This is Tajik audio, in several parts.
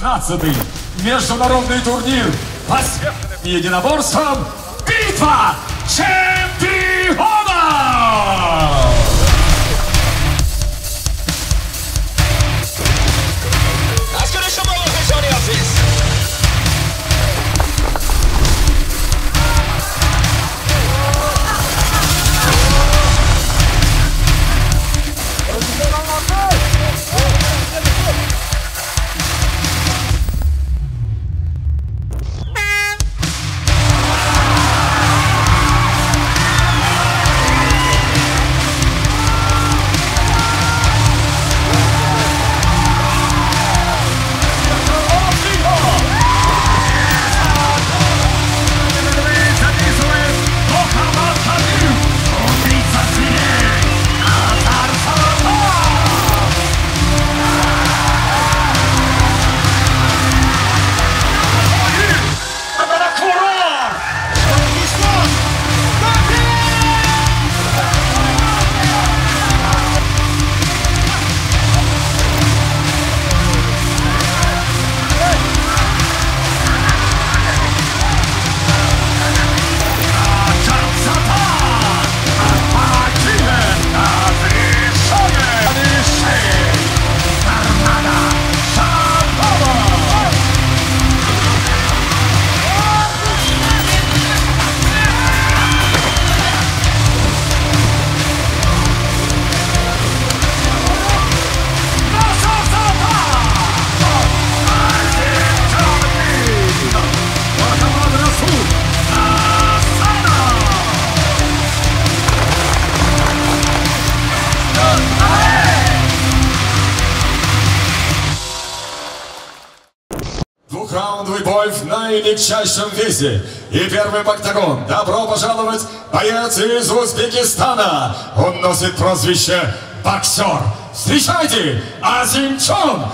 16-й международный турнир по смешанным единоборствам «Битва чемпионов»! Двухраундовый бой в наилегчайшем весе. И первый в октагон. Добро пожаловать, боец из Узбекистана. Он носит прозвище «Боксер». Встречайте, Азимчон!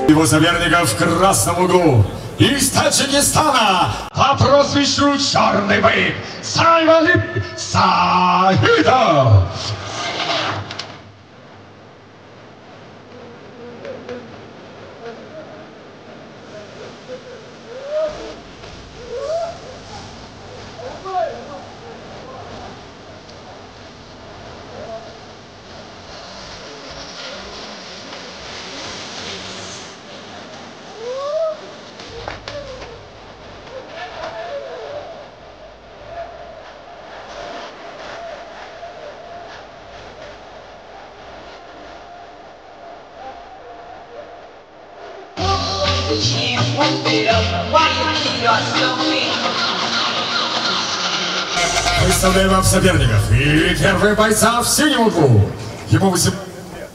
Его соперника в красном углу из Таджикистана по прозвищу Черный бык Сайвали Саидов. Представляем вам соперников. И первый бойца в синем углу. Ему 18 лет.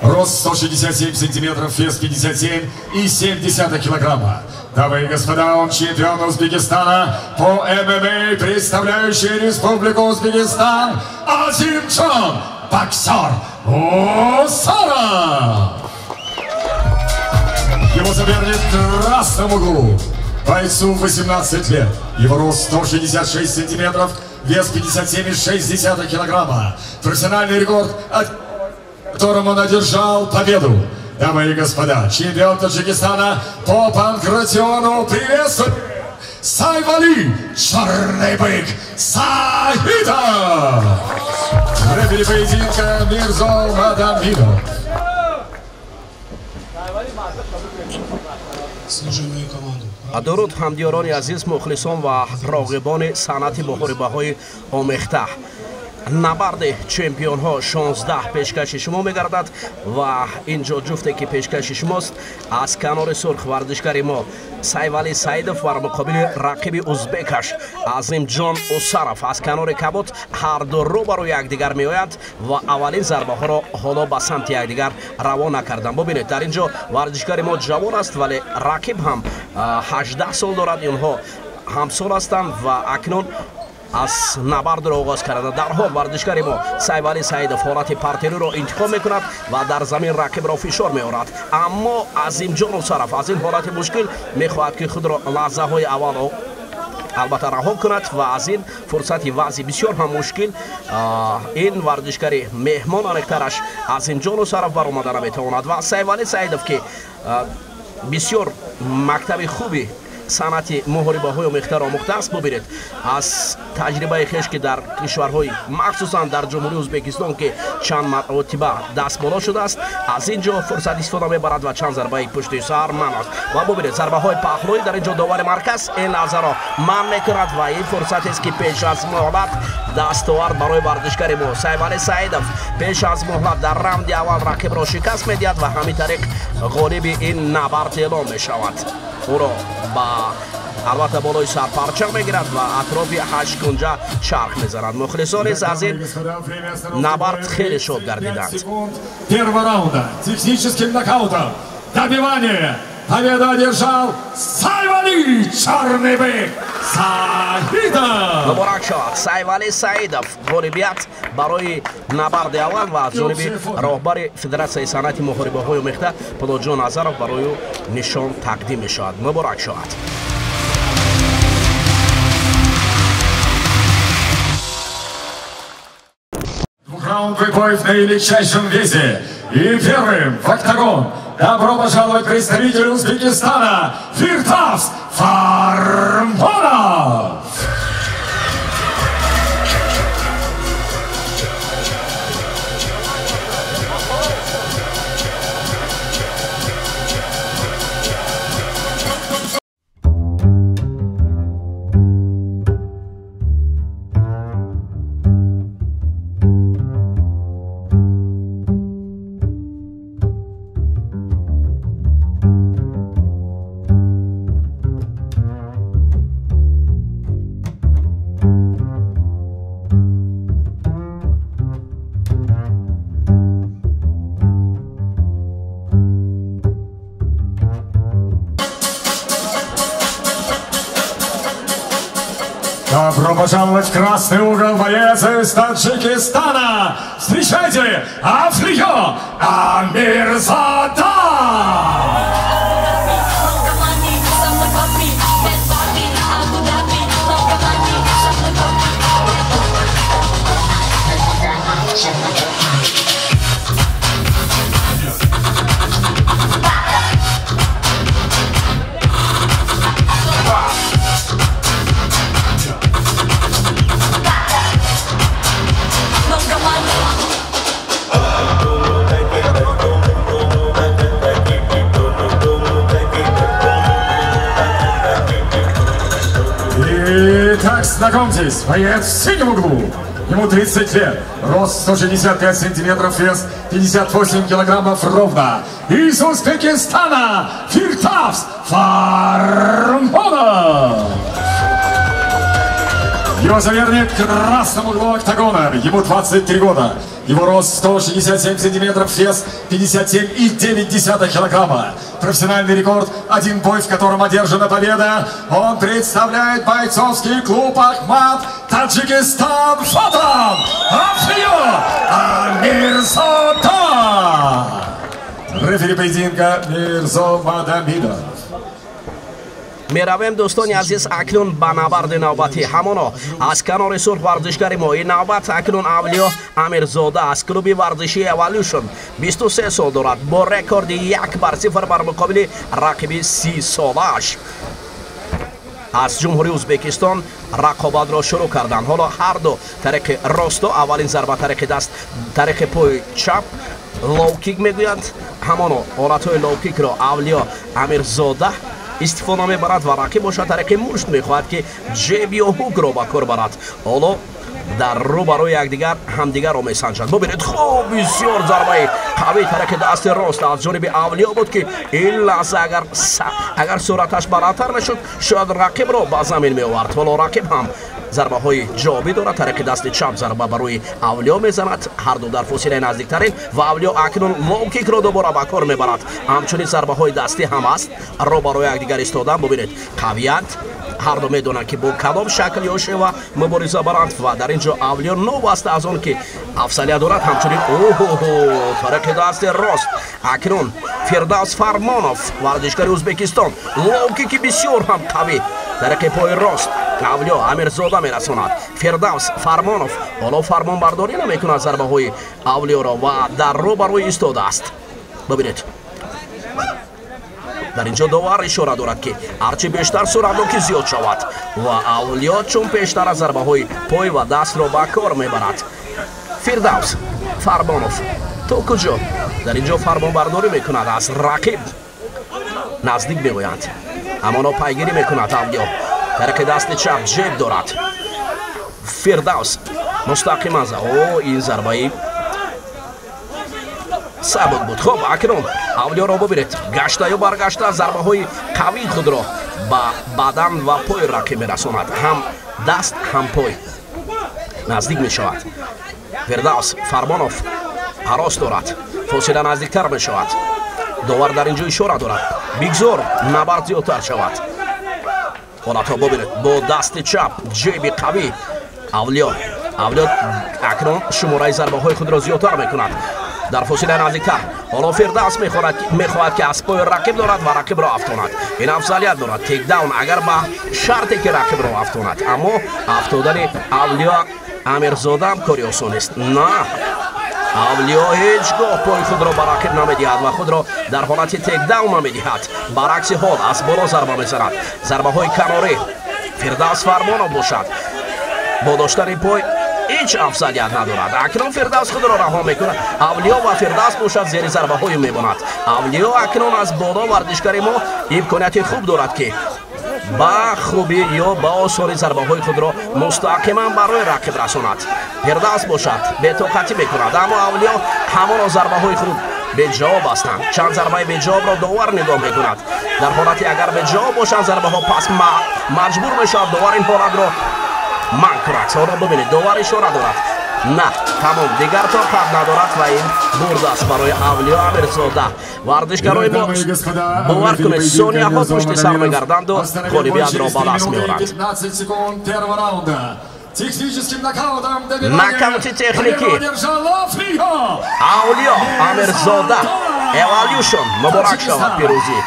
Рост 167 сантиметров, вес 57,7 килограмма. Дамы и господа, он чемпион Узбекистана по ММА, представляющий Республику Узбекистан, Азимчон, боксер Усаров. Его соперник в красном углу. Бойцу 18 лет. Его рост 166 сантиметров, вес 57,6 килограмма. Профессиональный рекорд, от которым он одержал победу. Дамы и господа, чемпион Таджикистана по панкратиону, приветствует Сайвали, Черный бык Саидов. Рефери поединка Мирзо Мадаминов. Слушай мою команду. Дуруд, ҳамдиёрони азиз, мухлисон ва роғибони санъати муҳорибаҳои омехта. Набарди чемпионҳо 16 пешкаши шумо мегардад ва ин ҷо ҷуфте ки пешкаши шумост, аз канори сурх варзишгари мо Сайвали Саидов бар муқобили рақиби узбекаш Азимҷон Усаров аз канори кабуд. Ҳарду рӯбарӯи якдигар меоянд ва аввалин зарбаҳоро ҳоло ба самти якдигар равон накарданд. Бубинед, дар ин ҷо варзишгари мо ҷавон аст, вале рақиб ҳам 18 сол дорад. Инҳо ҳамсол ҳастанд ва акнун аз набардро оғоз карда. Дарҳол варзишгари мо Сайвали Саидов ҳолати партериро интихоб мекунад ва дар замин рақибро фишор меорад. Аммо Азимҷон Усаров аз ин ҳолати мушкил мехоҳад, ки худро лаҳзаҳои аввал албатта раҳо кунад ва аз ин фурсати вазъи бисёр ҳам мушкил ин варзишгари меҳмон, аниқтараш Азимҷон Усаров, баромада наметавонад. Ва Сайвали Саидов, ки бисёр мактаби хуби санъати муҳорибаҳои омехтаро омӯхтааст, бубинед, аз таҷрибаи хеш, ки дар кишварҳои, махсусан дар Ҷумҳурии Ӯзбекистон, ки чанд маротиба дастболо шудааст, аз ин ҷо фурсат истифода мебарад ва чанд зарбаи пушти сар манъ аст. Ва бубинед, зарбаҳои паҳлӯӣ дар ин ҷо довари марказ ин лаҳзаро манъ мекунад ва ин фурсатест, ки пеш аз муҳлат дастовард барои варзишгари мо Сайвали Саидов пеш аз муҳлат дар раунди аввал рақибро шикаст медиҳад ва ҳамин тариқ ғолиби ин набард эълон мешавад. Ӯро ба албатта болои сар парчам мегирад ва атрофи ҳашткунҷа чарх мезанад. Мухлисон низ аз ин набард хеле шод гардиданд. Первого раунда техническим нокаутом добивание победу одержал Сайвали Черный бык Саидов. Муборак шавад Сайвали Саидов, ғолибият барои набарди аввал ва аз ҷониби роҳбари Федератсияи санъати муҳорибаҳои омехта Пулодҷон Назаров барои ӯ нишон тақдим мешавад. Муборак шавад. Двухраундовый бой в наилегчайшем весе. И первым в октагон добро пожаловать представитель Узбекистана Фирдавс Фармонов! Добро пожаловать в красный угол, боец из Таджикистана! Встречайте, Авлиё Амирзода! Итак, знакомьтесь, боец в синем углу. Ему 30 лет, рост 165 сантиметров, вес 58 килограммов ровно. Из Узбекистана Фирдавс Фармонов. Его соперник в красном углу октагона. Ему 23 года. Его рост 167 сантиметров, вес 57,9 килограмма. Профессиональный рекорд, один бой, в котором одержана победа. Он представляет бойцовский клуб «Ахмат», Таджикистан, Фатан, Авлиё Амирзода. Рефери поединка Мирзо Мадамидов. Меравем, дӯстони азиз, акнун ба набарди навбатӣ. Ҳамоно аз канори сурх варзишгари мо ин навбат акнун Авлиё Амирзода аз клуби варзишии Эволюшн, 23 сол дорад, бо рекорди 1-0 бар муқобили рақиби 30 солааш аз Ҷумҳурии Ӯзбекистон рақобатро шурӯъ карданд. Ҳоло ҳарду тариқи росто аввалин зарба тариқи даст, тариқи пои чап, лоу-кик мегӯянд. Ҳамоно ҳолатҳои лоу-кикро Авлиё Амирзода истифода мебарад ва рақиб бошад тариқи мушт мехоҳад, ки ҷеб ё ҳукро ба кор барад. Ҳоло дар рӯ барои якдигар ҳамдигарро месанҷанд. Бубинед, хуб, бисёр зарбаи қавӣ тариқи дасти рост аз ҷониби Авлиё буд, ки ин лаҳза агар суръаташ баландтар мешуд, шояд рақибро ба замин меовард. Ҳоло рақиб ҳам зарбаҳои ҷавобӣ дорад. Тариқи дасти чап зарба барои Авлиё мезанад. Ҳарду дар фосилаи наздиктарин ва Авлиё акнун лоукикро дубора ба кор мебарад. Ҳамчунин зарбаҳои дастӣ ҳам аст. Рӯ барои якдигар истодан. Бубинед, қавият ҳарду медонанд, ки бо кадом шакл ё шева мубориза баранд ва дар ин ҷо Авлиё новаста аз он ки афзалият дорад, ҳамчунин оҳоҳо тариқи дасти рост акнун Фирдавс Фармонов, варзишгари Ӯзбекистон, лоукики бисёр ҳам қавӣ тариқи пои рост Авлиё Амирзода мерасонад. Фирдавс Фармонов ҳоло фармонбардорӣ намекунад зарбаҳои Авлиёро ва дар рӯ барои истодааст. Бибинед, дар ин ҷо довар ишора дорад, ки ҳарчи бештар суръатнокӣ зиёд шавад ва Авлиё чун пештар аз зарбаҳои пой ва дастро ба кор мебарад. Фирдавс Фармонов то куҷо дар ин ҷо фармонбардорӣ мекунад, аз рақиб наздик меоянд. Ҳамоно пайгирӣ мекунад Авлиё. Тариқи дасти чап ҷеб дорад Фирдавс мустақиман. О, ин зарбаи сабук буд. Хуб, акнун Авлиёро бубинед, гашта ё баргашта зарбаҳои қавии худро ба бадан ва пои рақиб мерасонад. Ҳам даст, ҳам пой наздик мешавад. Фирдавс Фармонов ҳарос дорад, фосила наздиктар мешавад. Довар дар ин ҷо ишора дорад, бигзор набард зиёдтар шавад. Ҳолатҳо бубинед, бо дасти чап ҷеби қавӣ Авлиё. Авлиё акнун шумораи зарбаҳои худро зиёдтар мекунад дар фосилаи наздиктар. Ҳоло Фирдавс мехоҳад, ки аз пои рақиб дорад ва рақибро афтонад. Ин афзалият дорад тейкдаун, агар ба шарте ки рақибро афтонад. Аммо афтодани Авлиё Амирзодаам кори осон нест. На, Авлиё ҳеҷ гоҳ пои худро ба рақиб намедиҳад ва худро дар ҳолати тейкдаун намедиҳад. Баръакси ҳол аз боло зарба мезанад, зарбаҳои канорӣ. Фирдавс Фармонов бошад бо доштани пой ҳеҷ афзалият надорад. Акнун Фирдавс худро раҳо мекунад. Авлиё ва Фирдавс бошад зери зарбаҳои мемонад. Авлиё акнун аз боло варзишгари мо имконияти хуб дорад, ки ба хубӣ ё ба осонӣ зарбаҳои худро мустақиман барои рақиб расонад. Фирдавс бошад бетоқатӣ мекунад, аммо Авлиё ҳамоно зарбаҳои худ беҷавоб ҳастанд. Чанд зарбаи беҷавобро довар нигоҳ мекунад. Дар ҳолати агар беҷавоб бошанд зарбаҳо, пас маҷбур мешавад довар ин ҳолатро манъ кунад. Ҳоло бубинед, довар ишора дорад. На, тамом, дигар тоқат надорад ва ин бурд аст барои Авлиё Амирзода. Варзишгарои мо, бовар кунед, сонияҳо пушти сар мегарданду ғолибиятро ба даст меоранд. Нокаути техникӣ Авлиё Амирзода. Эволюшн муборак шавад пирӯзӣ.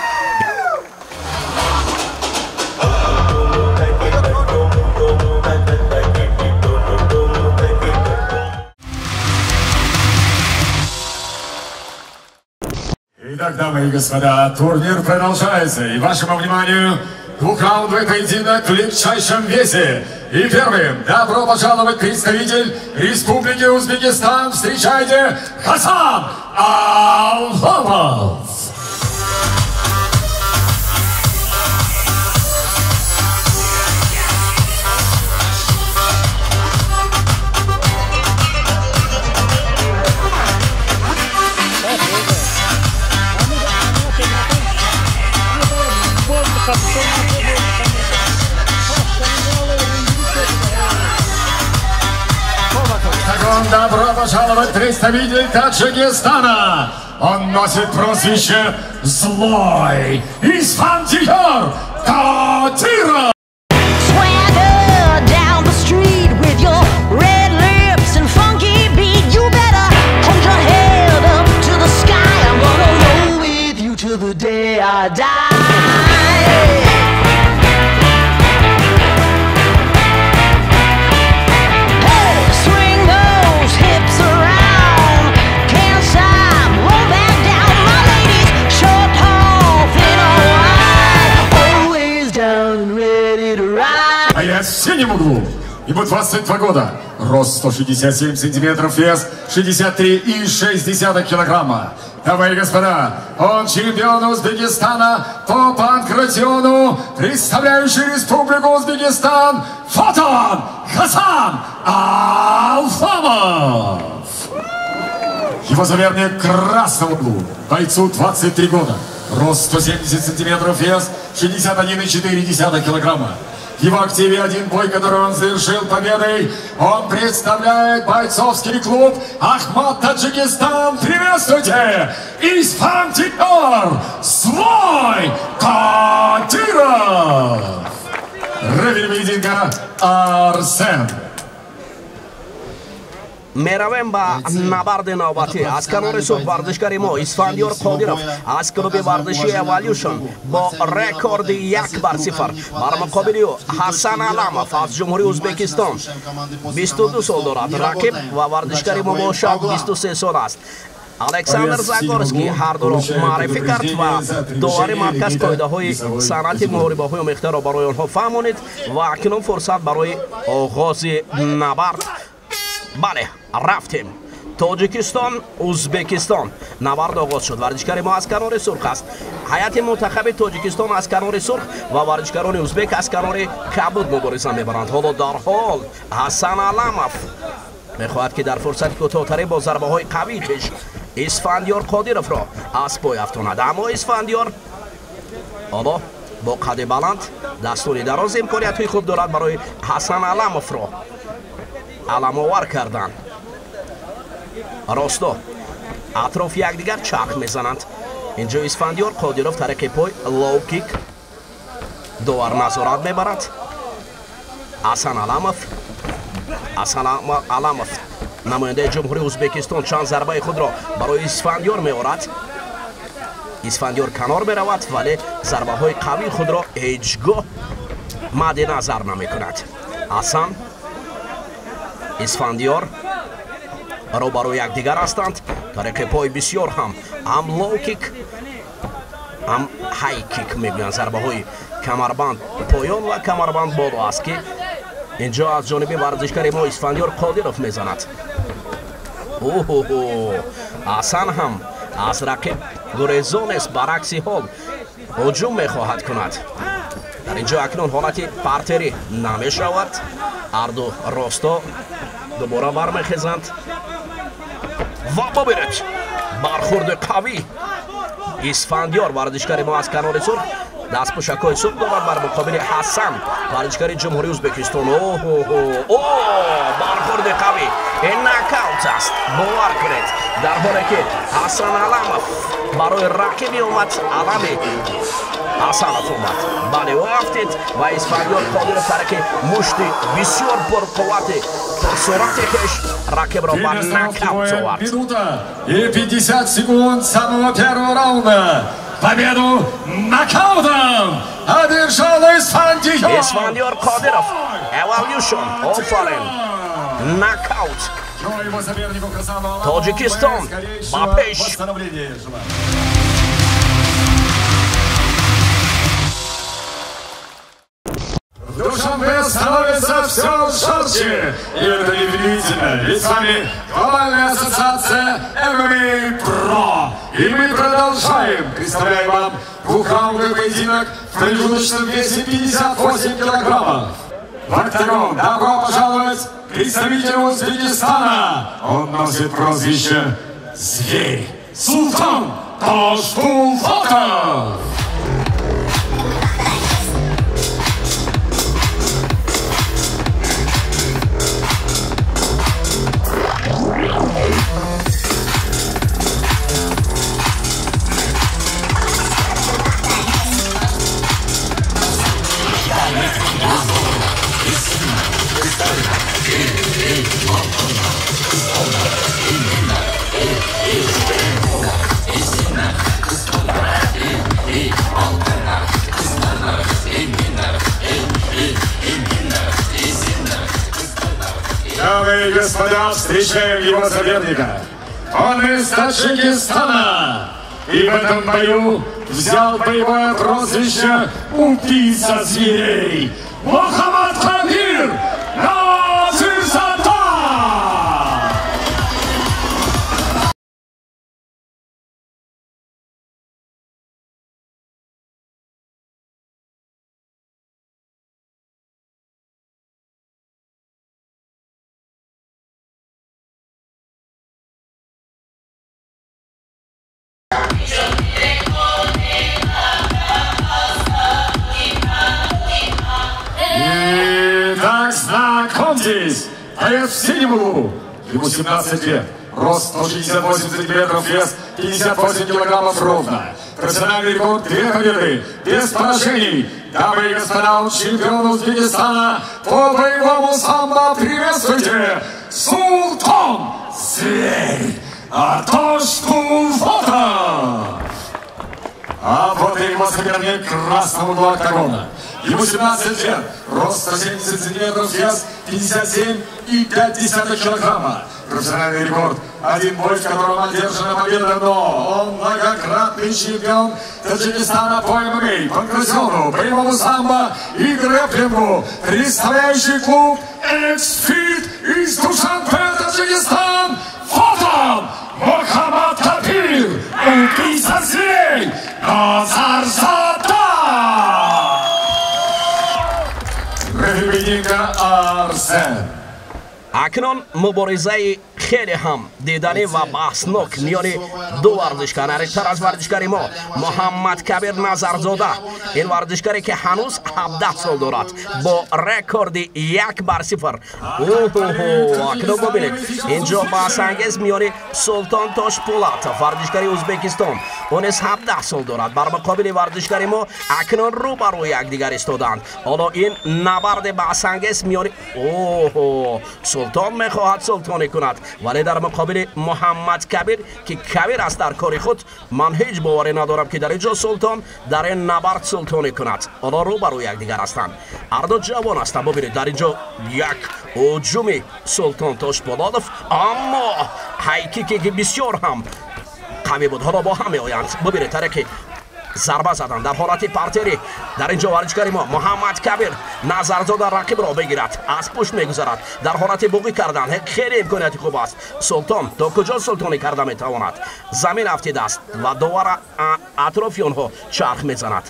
Итак, дамы и господа, турнир продолжается. И вашему вниманию двухраундовый поединок в легчайшем весе. И первым добро пожаловать представитель Республики Узбекистан. Встречайте, Хасан Алломов! Добро пожаловать, представитель Таджикистана! Он носит прозвище «Злой» Исфандиёр Кодиров! В синем углу Ему 22 года. Рост 167 сантиметров, вес 63,6 килограмма. Дамы и господа, он чемпион Узбекистана по панкратиону, представляющий Республику Узбекистан, Фотон Хасан Алламов. Его соперник в красном углу, бойцу 23 года, рост 170 сантиметров, вес 61,4 килограмма. В его активе один бой, который он завершил победой. Он представляет бойцовский клуб «Ахмат Таджикистан». Приветствуйте! Исфандиёр Свой Кодиров! Рефери поединка Арсен. Меравем ба набарди навбатӣ. Аз канори сурх варзишгари мо Исфандиёр Қодиров аз клуби варзиши Эволюшн бо рекорди 1-0 бар муқобили ӯ Ҳасан Аламов аз Ҷумҳурии Ӯзбекистон 22 сол дорад рақиб ва варзишгари мо бошад 23 сол аст. Александр Загорский ҳар дуро муаррифӣ кард ва довари марказ қоидаҳои санъати муҳорибаҳои омехтаро барои онҳо фаҳмонид ва акнун фурсат барои оғози набард. Бале, рафтем. Тоҷикистон, Ӯзбекистон. Набард оғоз шуд. Варзишгари мо аз канори сурх аст. Ҳайати мунтахаби Тоҷикистон аз канори сурх ва варзишгарони ӯзбек аз канори кабуд мубориза мебаранд. Ҳоло дар ҳол Ҳасан Аламов мехоҳад, ки дар фурсати кӯтоҳтарин бо зарбаҳои қавии хеш Исфандиёр Қодировро аз пой афтонад. Аммо Исфандиёр ҳоло бо қади баланд, дастони дароз имкониятҳои хуб дорад барои Ҳасан Аламовро аламовар кардан. Росто атрофи якдигар чарх мезананд. Инҷо Исфандиёр Қодиров тариқи пой лоу-кик довар назорат мебарад. Ҳасан Аламов намояндаи Ҷумҳурии Ӯзбекистон чанд зарбаи худро барои Исфандиёр меорад. Исфандиёр канор меравад, вале зарбаҳои қавии худро ҳеҷ гоҳ мадди назар намекунад. Ҳасан Исфандиёр рӯбарӯи якдигар ҳастанд. Тариқи пой бисёр ҳам лоу-кик, ҳам ҳай-кик мегӯянд. Зарбаҳои камарбанд поён ва камарбанд боло аст, ки инҷо аз ҷониби варзишгари мо Исфандиёр Қодиров мезанад. Оҳо, Ҳасан ҳам аз рақиб гурезон аст, баръакси ҳол ҳуҷум мехоҳад кунад. Дар инҷо акнун ҳолати партерӣ намешавад. Ҳарду росто дубора бармехезанд ва бибинед бархурди қавӣ. Исфандиёр варзишгари мо аз канори сурх дастпӯшакҳои сурх дорад бар муқобили Ҳасан варзишгари Ҷумҳурии Ӯзбекистон. Оҳо, бархурди қавӣ, ин нокаут аст, бовар кунед. Дар ҳоле ки Ҳасан Аламов барои рақиби омад, алами Ҳасанов омад. Бале, ӯ афтид ва Исфандиёр Қодиров тариқи мушти бисёр пурқуввати пурсурати хеш рақибро ба нокаут овард. Минута и 50 секунд самого первого раунда. Победу нокаутом одержал Исфандиёр. Исфандиёр Қодиров, Эволюшн, офарин, нокаут. Тоҷикистон ба пеш. В Душанбе становится все жарче. И это неудивительно, ведь с вами Глобальная ассоциация ММА Про. И мы продолжаем. Представляем вам двухраундовый поединок в промежуточном весе 58 килограммов. В октагон добро пожаловать представителю Узбекистана. Он носит прозвище «Зверь» Султан Тошпулотов. Дамы и господа, встречаем его соперника. Он из Таджикистана. И в этом бою взял боевое прозвище «Убийца зверей» Мухаммад Хабир Насиров! Знакомьтесь, боец в синем углу. Ему 17 лет. Рост 168 сантиметров, вес 58 килограммов ровно. Профессиональный рекорд 2 победы, без поражений. Дамы и господа, он чемпион Узбекистана по боевому самбо. Приветствуйте, Султон Зверь Тошпулотов! А вот и его соперник красного угла октагона. Ему 17 лет, рост 170 сантиметров, вес 57,5 килограмма. Профессиональный рекорд. 1 бой, в котором одержана победа, но он многократный чемпион Таджикистана по ММА, панкратиону, боевому самбо и грэпплингу, представляющий клуб «Эксфит» из Душанбе, Таджикистан, Фотон Мухаммад Кабир, убийца зверей, Назарзода! Рефери поединка Арсен. Акнун муборизаи хеле ҳам диданӣ ва баҳснок миёни ду варзишкар. Нариқтар аз варзишгари мо Муҳаммад Кабир Назарзода, ин варзишгаре ки ҳанӯз 17 сол дорад, бо рекорди 1-0. Акнун бубинед, инҷо баҳсангез миёни Султон Тошпулатов, варзишгари Ӯзбекистон, ӯ низ 17 сол дорад. Бар муқобили варзишгари мо акнун рӯ ба рӯи якдигар истоданд. Ҳоло ин набарди баҳсангез миёни Султон мехоҳад султонӣ кунад, вале дар муқобили Муҳаммад Кабир, ки кабир аст дар кори худ, ман ҳеҷ боварӣ надорам ки дар инҷо Султон дар ин набард султонӣ кунад. Ҳоло рӯ ба рӯи якдигар ҳастанд, ҳарду ҷавон ҳастанд. Бубинед, дар инҷо як ҳуҷуми Султон Тошпулотов, аммо ҳайкике ки бисёр ҳам қавӣ буд. Ҳоло бо ҳам меоянд. Бубинед, тариқи зарба задан дар ҳолати партерӣ. Дар инҷо варзишгари мо Муҳаммад Кабир Назарзода рақибро бигирад, аз пушт мегузарад. Дар ҳолати буғӣ кардан хеле имконияти хуб аст. Султон то куҷо султонӣ карда метавонад? Замин афтидааст ва довара атрофи онҳо чарх мезанад.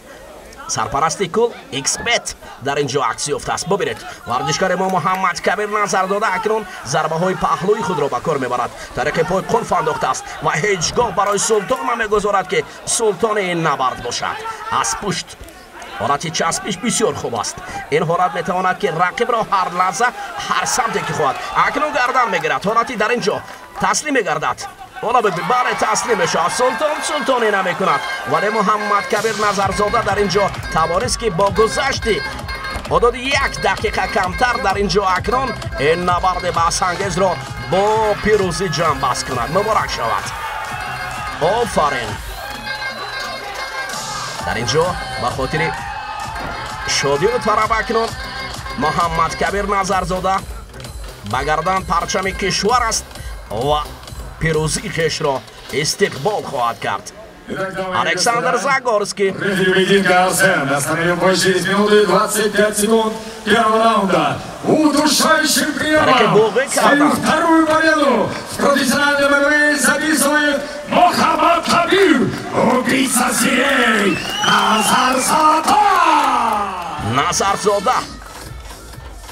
Сарпарасти кул Xbet дар инҷо акс ёфтааст. Бубинед, варзишгари мо Муҳаммад Кабир Назарзода акнун зарбаҳои паҳлӯи худро ба кор мебарад. Тариқи пой қулф андохтааст ва ҳеҷ гоҳ барои Султон намегузорад ки султони ин набард бошад. Аз пушт ҳолати часпиш бисёр хуб аст. Ин ҳолат метавонад ки рақибро ҳар лаҳза ҳар самте ки хоҳад. Акнун гардан мегирад. Ҳолати дар инҷо таслим мегардад. Ҳоло бале, таслим мешавад. Султон султонӣ намекунад, вале Муҳаммад Кабир Назарзода дар инҷо тавонист ки бо гузашти ҳудуди 1 дақиқа камтар дар инҷо акнун ин набарди баҳсангезро бо пирӯзӣ ҷамъбаст кунад. Муборак шавад, офарин. Дар инҷо ба хотири шодию тараб акнун Муҳаммад Кабир Назарзода ба гардан парчами кишвар аст ва пирӯзии хешро истиқбол хоҳад кард. Александр Загорский. Рефери поединка Арсен остановил бой через минуту и 25 секунд первого раунда. Удушающим приемом свою вторую победу в профессиональном ММА записывает Мухаммад Кабир, убийца зверей, Назарзода! Назарзода.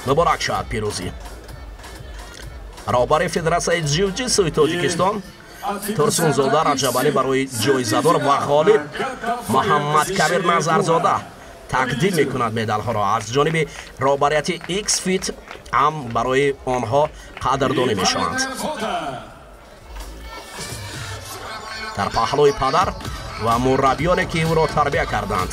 Муборак шавад пирӯзӣ. Роҳбари Федератсияи ҷиу-ҷитсуи Тоҷикистон Турсунзода Раҷабалӣ барои ҷоизадор ва ғолиб Муҳаммад Кабир Назарзода тақдим мекунад медалҳоро. Аз ҷониби роҳбарияти Xfit ҳам барои онҳо қадрдонӣ мешаванд. Дар паҳлӯи падар ва мураббиёне ки ӯро тарбия карданд.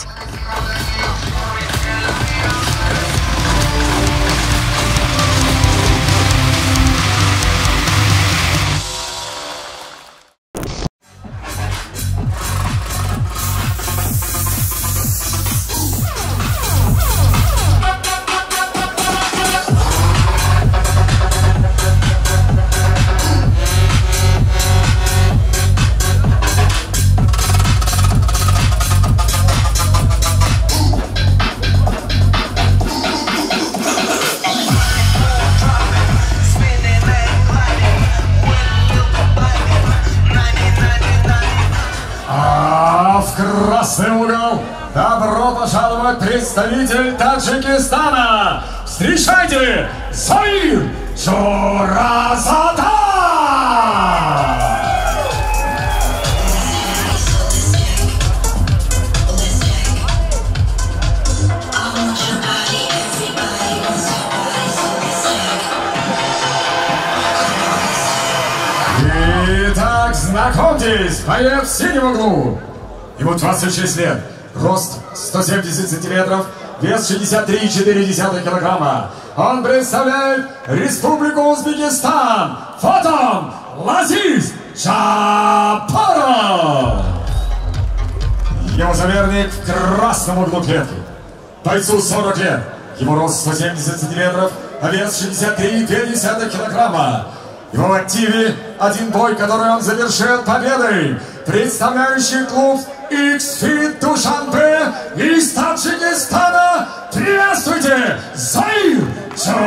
Добро пожаловать, представитель Таджикистана! Встречайте, Зоир Джуразода! Знакомьтесь, боец в синем углу. Ему 26 лет, рост 170 сантиметров, вес 63,4 килограмма. Он представляет Республику Узбекистан. Вот он, Лазиз Джабборов. Его соперник в красном углу клетки. Бойцу 40 лет. Его рост 170 сантиметров, а вес 63,2 килограмма. Его в активе один бой, который он завершил победой. Представляющий клуб X-Fit Душанбе из Таджикистана. Приветствуйте, Зоир Джуразода!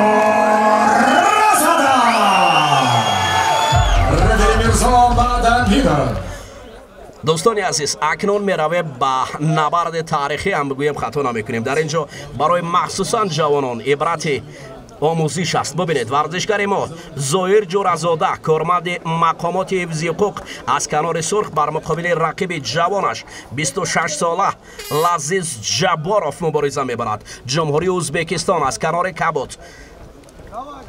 Рефери Мирзо Мадамидов. Дӯстони азиз, акнун меравем ба набарди таърихӣ ҳам бигӯем, хато намекунем. Дар ин ҷо барои махсусан ҷавонон ибрати омӯзиш аст. Бубинед, варзишгари мо Зоир Ҷӯразода, корманди мақомоти ҳифзи ҳуқуқ, аз канори сурх бар муқобили рақиби ҷавонаш 26-сола Лазиз Ҷабборов мубориза мебарад, Ҷумҳурии Ӯзбекистон, аз канори кабуд.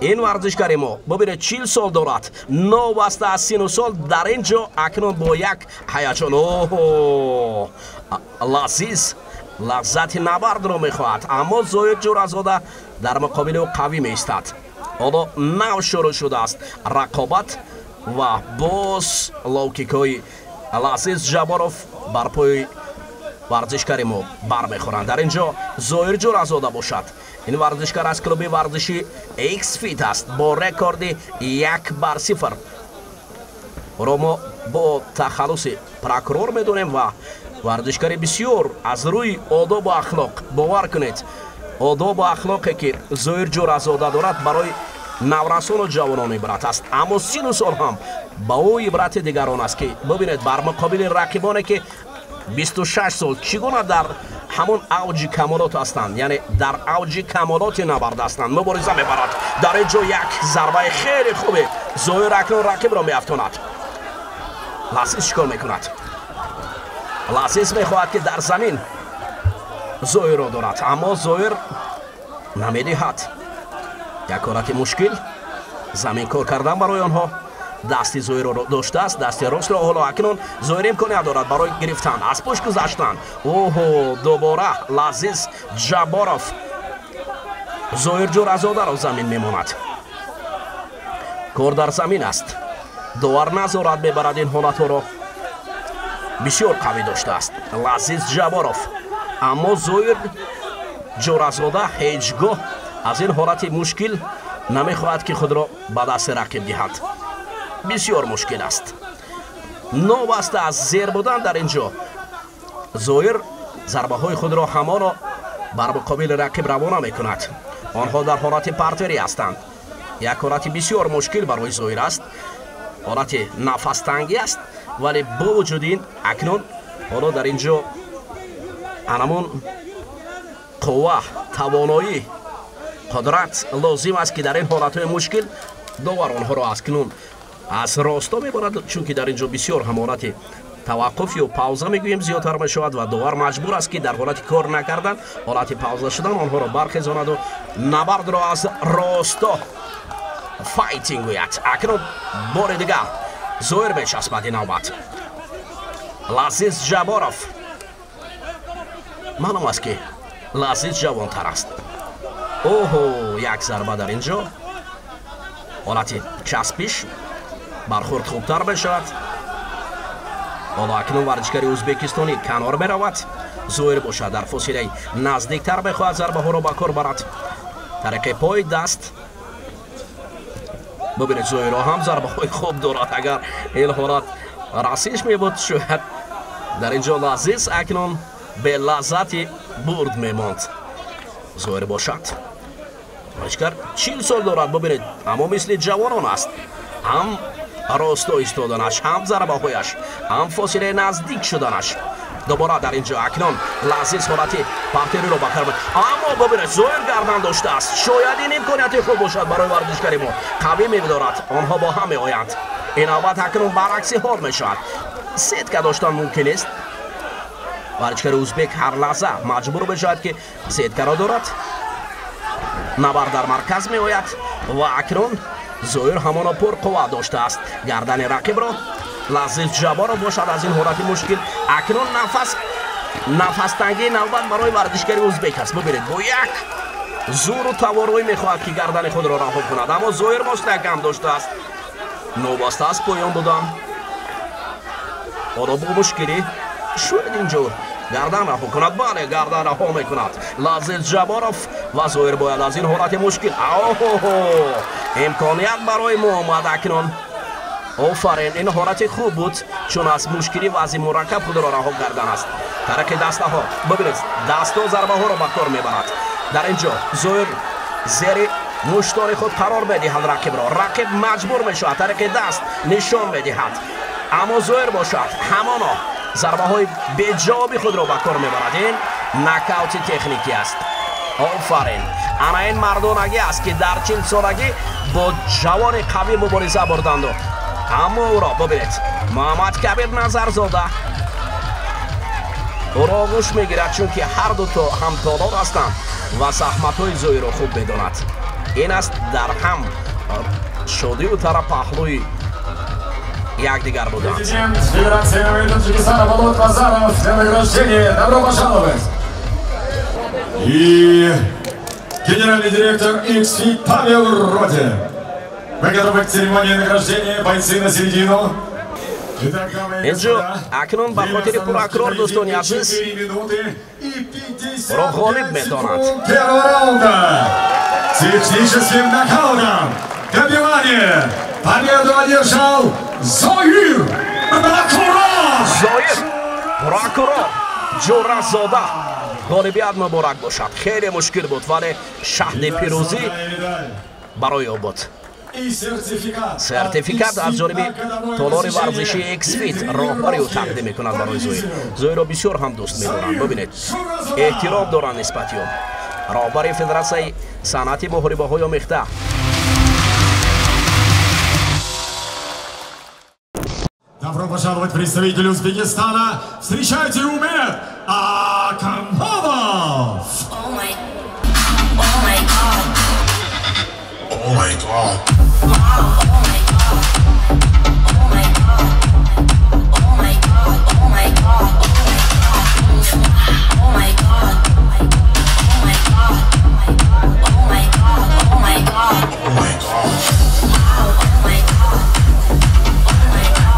Ин варзишгари мо, бубинед, 40 сол дорад. Новобаста аз сину сол, дар ин ҷо акнун бо як ҳаяҷон. Оҳо, Лазиз лаззати набардро мехоҳад, аммо Зоир Ҷӯразода дар муқобили ӯ қавӣ меистад. Ҳоло нав шурӯъ шудааст рақобат ва боз лоукикҳои Лазиз Ҷабборов бар пои варзишгари мо бармехӯранд. Дар ин ҷо Зоир Ҷӯразода бошад, ин варзишгар аз клуби варзиши Xfit аст бо рекорди 1-0. Ӯро мо бо тахаллуси Прокурор медонем ва варзишгари бисёр аз рӯи одобу ахлоқ. Бовар кунед, одобу ахлоқе ки Зоир Ҷӯразода дорад, барои наврасону ҷавонон ибрат аст, аммо сину сол ҳам ба ӯ ибрати дигарон аст, ки бубинед, бар муқобили рақибоне ки 26 сол, чӣ гуна дар ҳамон авҷи камолот ҳастанд, яъне дар авҷи камолоти набард ҳастанд, мубориза мебарад. Дар ин ҷо як зарбаи хеле хубе Зоир акнун рақибро меафтонад. Лазиз чӣ кор мекунад? Лазиз мехоҳад, ки дар замин Зоирро дорад, аммо Зоир намедиҳад. Як ҳолати мушкил замин кор кардан барои онҳо. Дасти Зоирро доштааст, дасти ростро. Ҳоло акнун Зоир имконият дорад барои гирифтан, аз пушт гузаштан. Оҳо, дубора Лазиз Ҷабборов Зоир Ҷӯразодаро замин мемонад. Кор дар замин аст, довар назорат мебарад ин ҳолатҳоро. Бисёр қавӣ доштааст Лазиз Ҷабборов, аммо Зоир Ҷӯразода ҳеҷ гоҳ аз ин ҳолати мушкил намехоҳад, ки худро ба дасти рақиб диҳад. Бисёр мушкил аст. Новобаста аз зер будан, дар ин ҷо Зоир зарбаҳои худро ҳамоно бар муқобили рақиб равона мекунад. Онҳо дар ҳолати партерӣ ҳастанд. Як ҳолати бисёр мушкил барои Зоир аст, ҳолати нафастангӣ аст, вале бо вуҷуди ин акнун ҳоло дар ин ҷо анамон қувва, тавоноӣ, қудрат лозим аст, ки дар ин ҳолатҳои мушкил довар онҳоро аз кунун аз росто мебарад, чунки дар ин ҷо бисёр ҳам ҳолати таваққуф ё пауза мегӯем зиёдтар мешавад ва довар маҷбур аст, ки дар ҳолати кор накардан, ҳолати пауза шудан, онҳоро бархезонаду набардро аз росто файтинг гӯяд. Акнун бори дигар Зоир мечаспад. Ин навбат Лазиз Ҷабборов. Маълум аст, ки Лазиз ҷавонтар аст. Оҳо, як зарба дар ин ҷо, ҳолати часпиш, бархӯрд хубтар мешавад. Ҳоло акнун варзишгари ӯзбекистонӣ канор меравад. Зоир бошад, дар фосилаи наздиктар мехоҳад зарбаҳоро ба кор барад, тариқи пои, даст. Бубинед, Зоиро ҳам зарбаҳои хуб дорад. Агар ин ҳолат расиш мебуд, шояд дар ин ҷо Лазиз акнун белаззати бурд мемонд. Зоир бошад, варзишгар 40 сол дорад, бубинед, аммо мисли ҷавонон аст: ҳам росто истоданаш, ҳам зарбаҳояш, ҳам фосилаи наздик шуданаш. Дубора дар ин ҷо акнун Лазиз ҳолати партериро ба кор, аммо бубинед, Зоир гардан доштааст. Шояд ин имконияти хуб бошад барои варзишгари мо. Қавӣ мебидорад, онҳо бо ҳам меоянд. Ин навбат акнун баръакси ҳол мешавад, сетка доштан мумкин нест. Варзишгари узбек ҳар лаҳза маҷбур мешавад, ки сеткаро дорад. Набард дар марказ меояд ва акнун Зоир ҳамоно пурқувват доштааст гардани рақибро. Лазиз Ҷабборов бошад аз ин ҳолати мушкил акнун нафастангии навбат барои варзишгари узбек аст. Бубинед, бо як зӯру тавороӣ мехоҳад ки гардани худро раҳо кунад, аммо Зоир мустаҳкам доштааст. Новобаста аз поён будан ҳоло бо мушкилӣ шояд инҷо гардан раҳо кунад. Бале, гардан раҳо мекунад Лазиз Ҷабборов ва Зоир бояд аз ин ҳолати мушкил. Оҳо, имконият барои мо омад акнун. Офарин, ин ҳолати хуб буд, чун аз мушкилӣ вазъи мураккаб худро раҳо кардан аст. Тариқи дастаҳо бибинед, дастҳо зарбаҳоро ба кор мебарад. Дар ин ҷо Зоир зери муштори худ қарор медиҳад рақибро. Рақиб маҷбур мешавад, тариқи даст нишон медиҳад, аммо Зоир бошад ҳамоно зарбаҳои беҷавоби худро ба кор мебарад. Ин нокаути техникӣ аст. Офарин, ана ин мардонагӣ аст ки дар 40 солагӣ бо ҷавони қавӣ мубориза бурданду, аммо ӯро бибинед, Муҳаммад Кабир Назарзода ӯро оғӯш мегирад, чунки ҳар дуто ҳамтолор ҳастанд ва заҳматҳои Зоирро хуб медонад. Ин аст дар ҳам шодию тара паҳлӯи якдигар буданд. Президент Федерации Таджикистана Болот Базаров для награждения. Добро пожаловать! И генеральный директор XFIT Павел Роде. Мы готовы к церемонии награждения. Бойцы на середину. Инҷо акнун ба хотири пуракрор, дӯстони азиз, ро ғолиб медонад. Первого раунда. Техническим нокаутом. Добивание. Победу одержал Зоир Прокурор. Зоир Прокурор Ҷӯразода, ғолибият муборак бошад. Хеле мушкил буд, вале шаҳди пирӯзӣ барои ӯ буд. Сертификат аз ҷониби толори варзишии Xfit роҳбари ӯ тақдим мекунад барои Зоир. Зоирро бисёр ҳам дӯст медоранд, бибинед, эҳтиром доранд нисбати ӯ роҳбари федератсияи санъати муҳорибаҳои омехта. Добро пожаловать представителю Узбекистана. Встречайте, Умед Акмалов! Oh my, oh my God. Oh my God. Wow, oh my God. Oh my God. Oh my God. Oh my God. Oh my God. Oh my God. Oh my God. Oh my God. Oh my God. Wow, oh my God. Oh my God. Oh my God. Oh my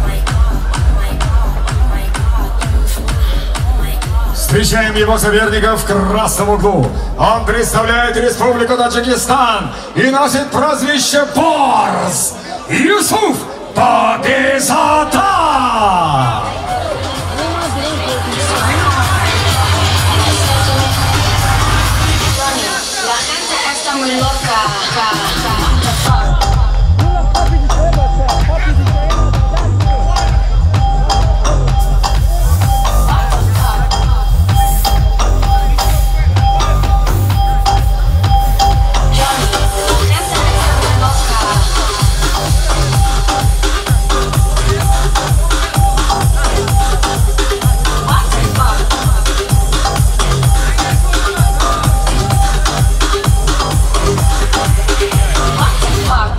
God. Oh my God. Oh my God. Встречаем его соперника в красном углу. Он представляет Республику Таджикистан и носит прозвище Борс. Юсуф Бобизода! Johnny, la gente está muy loca. What the fuck? What the fuck? Johnny, la gente está muy loca. What the fuck? What the fuck?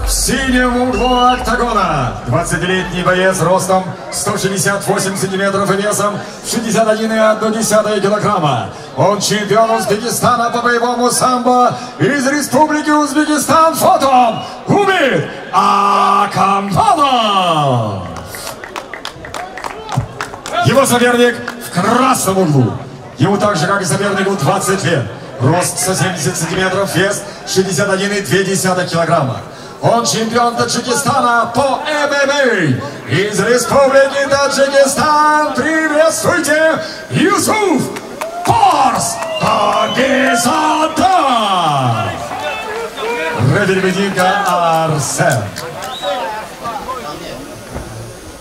В синем углу октагона 20-летний боец ростом 168 сантиметров и весом 61,1 килограмма. Он чемпион Узбекистана по боевому самбо из Республики Узбекистан. Фото Умид Акамалов. Его соперник в красном углу. Ему так же, как и сопернику, 20 лет. Рост 170 сантиметров, вес 61,2 килограмма. Он чемпион Таджикистана по ММА. Из Республики Таджикистан приветствуйте, Юсуф Борс Бобизода! Рефери поединка Арсен.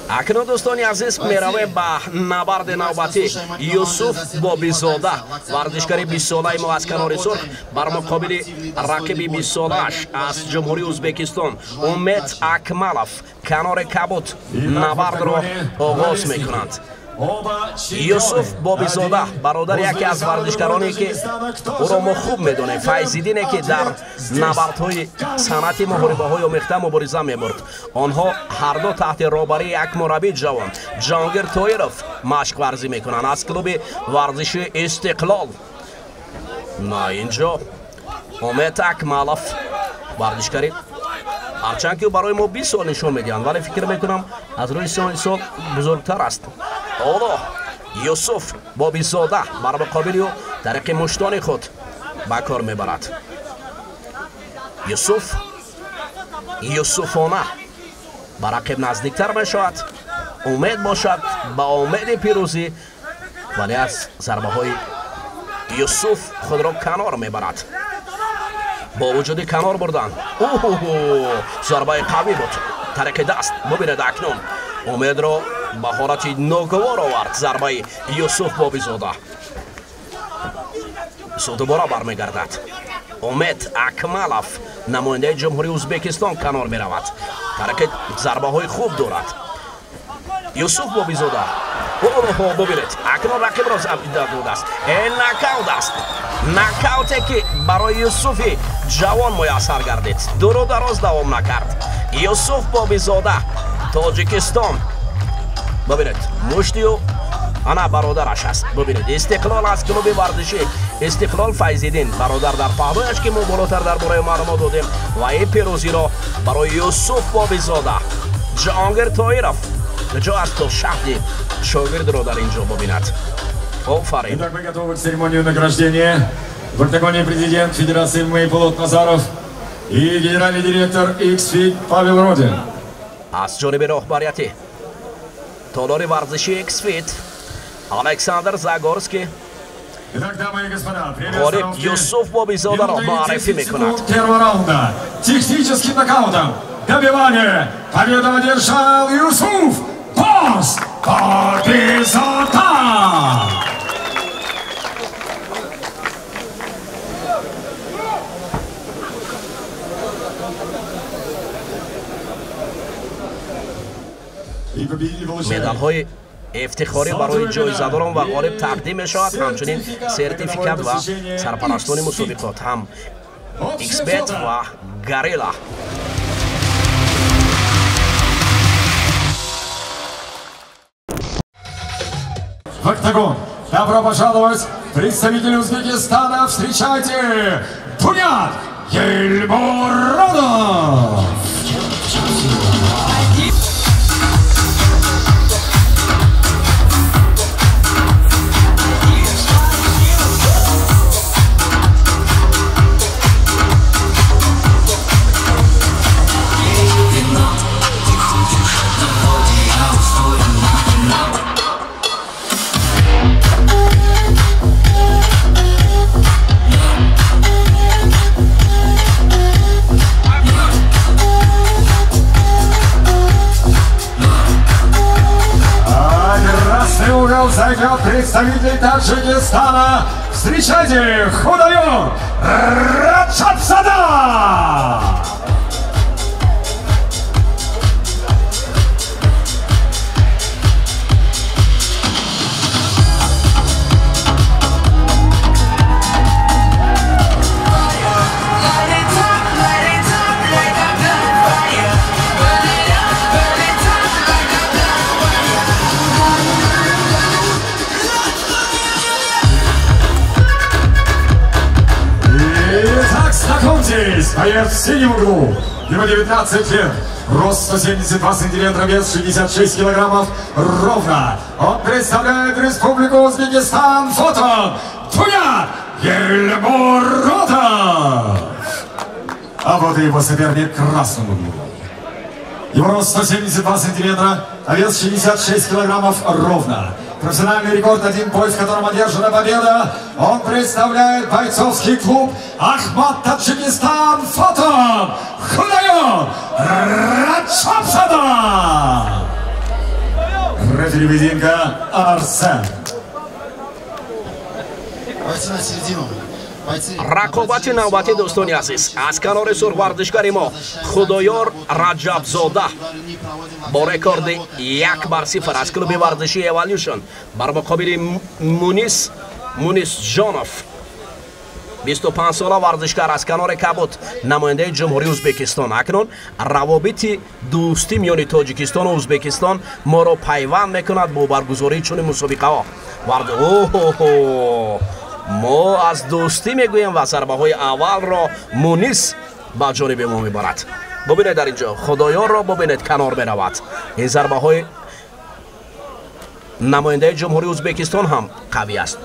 Акнун, дӯстони азиз, меравем ба набарди навбатӣ. Юсуф Бобизода, варзишгари 20-солаи мо аз канори сурх, бар муқобили рақиби 20-солааш аз Ҷумҳурии Ӯзбекистон Умед Акмалов, канори кабуд, набардро оғоз мекунанд. Юсуф Бобизода, бародари яке аз варзишгароне, ки ӯро мо хуб медонем, Файзиддине, ки дар набардҳои санъати муҳорибаҳои омехта мубориза мебурд. Онҳо ҳарду таҳти роҳбарии як мураббии ҷавон Ҷонгир Тоиров машқварзӣ мекунанд аз клуби варзиши Истиқлол. На инҷо Умед Акмалов, варзишгари, ҳарчанд ки барои мо 20 сол нишон медиҳанд, вале фикр мекунам, аз рӯи синни сол бузургтар аст. Ҳоло Юсуф Бобизода бар муқобили ӯ тариқи муштони худ ба кор мебарад. Юсуф юсуфона ба рақиб наздиктар мешавад. Умед бошад ба умеди пирӯзӣ, вале аз зарбаҳои Юсуф худро канор мебарад. Бо вуҷуди канор бурдан, зарбаи қавӣ буд тариқи даст. Бубинед, акнун Умедро ба ҳолати ногувор овард зарбаи Юсуф Бобизода. Дубора бармегардад. Умед Акмалов, намояндаи Ҷумҳурии Ӯзбекистон, канор меравад. Тариқи зарбаҳои хуб дорад Юсуф Бобизода. Бубинед, акнун рақибро додааст. Нокаут аст, нокауте, ки барои Юсуфи ҷавон муяссар гардид. Дуру дароз давом накард. Юсуф Бобизода, Тоҷикистон. Бубинед, муштию ана бародараш аст. Бубинед, Истиқлол, аз клуби варзишӣ Истиқлол, Файзиддин бародар дар паҳлӯяш, ки мо болотар дар бораи маълумот додем. Ва ин пирӯзиро барои Юсуф Бобизода Ҷаҳонгир Тоиров куҷо аст, то шаҳди шогирдро дар ин ҷо бубинад. Офарин. Итак, мы готовы к церемонии награждения. В октагоне президент Федерации ММА Полот Назаров и генеральный директор XFIT Павел Родин. Аз ҷониби роҳбарияти толори варзиши XFIT Александр Загорский Итак, дамы и господа, время ғолиб остановки. Юсуф Бобизодаро муаррифӣ мекунад. Первого раунда техническим нокаутом добивание победу одержал Юсуф Босс Бобизода! И победитель получает Медалҳои ифтихорӣ барои ҷоизадорон ва ғолиб тақдим мешавад, ҳамчунин сертификат ва сарпарастони мусобиқот ҳам Xbet ва Гарила. В октагон. Добро пожаловать, представитель Узбекистана. Встречайте, Бунят Ельмуродов! А красный угол займет представитель Таджикистана. Встречайте, Худоёр Раджабзода! Light it up, like a bonfire. Burn it up like a bonfire. Итак, знакомьтесь, боец в синем углу. Ему 19 лет, рост 172 сантиметра, вес 66 килограммов ровно. Он представляет Республику Узбекистан. Вот он, Бунят Ельмуродов! А вот и его соперник в красном углу. Его рост 172 сантиметра, а вес 66 килограммов ровно. Профессиональный рекорд — один бой, в котором одержана победа. Он представляет бойцовский клуб Ахмат, Таджикистан. Вот он, Худоёр Раджабзода! Рефери поединка Арсен. Давайте на середину. Рақобати навбатӣ, дӯстони азиз, аз канори сурх варзишгари мо Худоёр Раҷабзода бо рекорди 1-0 аз клуби варзишии Evolution бар муқобили Мунис Мунисҷонов, 25 сола варзишгар аз канори кабуд, намояндаи Ҷумҳурии Ӯзбекистон. Акнун равобити дӯстӣ миёни Тоҷикистону Ӯзбекистон моро пайванд мекунад бо баргузории чунин мусобиқаҳо. Оҳо, мо аз дӯстӣ мегӯем ва зарбаҳои аввалро Мунис ба ҷониби мо мебарад. Бубинед, дар ин ҷо Худоёрро бубинед, канор меравад. Ин зарбаҳои намояндаи Ҷумҳурии Ӯзбекистон ҳам қавӣ аст.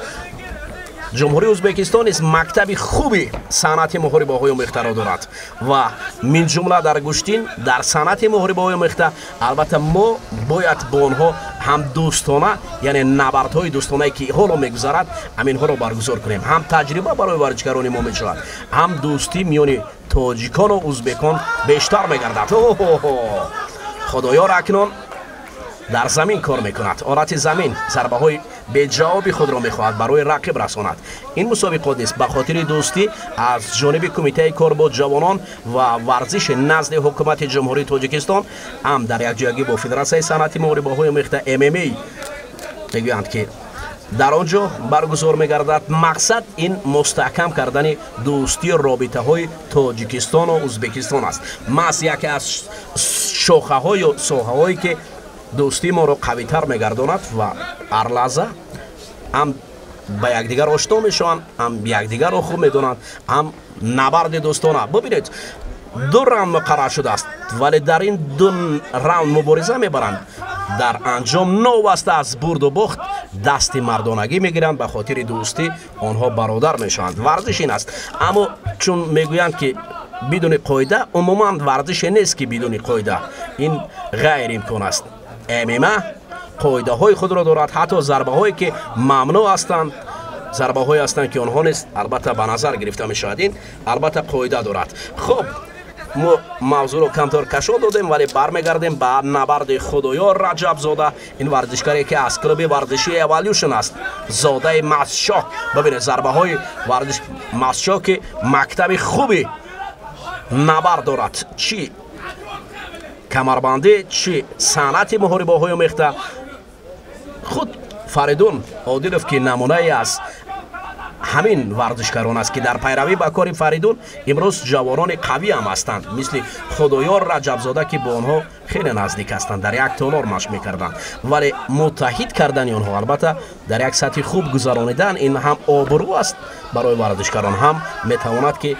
Ҷумҳурии Ӯзбекистон низ мактаби хуби санъати муҳорибаҳои омехтаро дорад ва минҷумла дар гӯштин, дар санъати муҳорибаҳои омехта. Албатта, мо бояд бо онҳо ҳам дӯстона, яъне набардҳои дӯстонае ки ҳоло мегузарад, ҳаминҳоро баргузор кунем. Ҳам таҷриба барои варзишгарони мо мешавад, ҳам дӯстӣ миёни тоҷикону ӯзбекон бештар мегардад. Оҳо, Худоёр акнун дар замин кор мекунад. Ҳолати замин зарбаҳои беҷавоби худро мехоҳад барои рақиб расонад. Ин мусобиқот низ ба хотири дӯстӣ аз ҷониби Кумитаи кор бо ҷавонон ва варзиши назди Ҳукумати Ҷумҳурии Тоҷикистон ҳам дар якҷоягӣ бо Федератсияи санъати муҳорибаҳои омехта ММА мегӯянд, ки дар он ҷо баргузор мегардад. Мақсад ин мустаҳкам кардани дӯстии робитаҳои Тоҷикистону Ӯзбекистон аст. Маҳз яке аз шохаҳою соҳаҳое ки дӯстии моро қавитар мегардонад ва ҳар лаҳза ҳам ба якдигар ошно мешаванд, ҳам якдигарро хуб медонанд, ҳам набарди дӯстона. Бубинед, ду раунд муқаррар шудааст, вале дар ин ду раунд мубориза мебаранд. Дар анҷом новаста аз бурду бохт дасти мардонагӣ мегиранд, ба хотири дӯстӣ онҳо бародар мешаванд. Варзиш ин аст. Аммо чун мегӯянд, ки бидуни қоида умуман варзише нест, ки бидуни қоида ин ғайриимкон аст. ММА қоидаҳои худро дорад, ҳатто зарбаҳое ки мамнӯъ ҳастанд, зарбаҳое ҳастанд, ки онҳо низ албатта ба назар гирифта мешавад. Ин албатта қоида дорад. Хуб, мо мавзӯъро камтар кашо додем, вале бармегардем ба набарди Худоёр Раҷабзода, ин варзишгаре ки аз клуби варзишии Evolution аст, зодаи Масшоҳ. Бибинед, зарбаҳои варзиш Масшоҳ, ки мактаби хуби набард дорад, чӣ камарбандӣ, чӣ санъати муҳорибаҳои омехта. Худ Фаридун Одилов, ки намунае аз ҳамин варзишгарон аст, ки дар пайравӣ ба кори Фаридун имрӯз ҷавонони қавӣ ҳам ҳастанд, мисли Худоёр Раҷабзода, ки бо онҳо хеле наздик ҳастанд, дар як толор машқ мекарданд. Вале муттаҳид кардани онҳо, албатта дар як сатҳи хуб гузаронидан, ин ҳам обрӯ аст барои варзишгарон, ҳам метавонад ки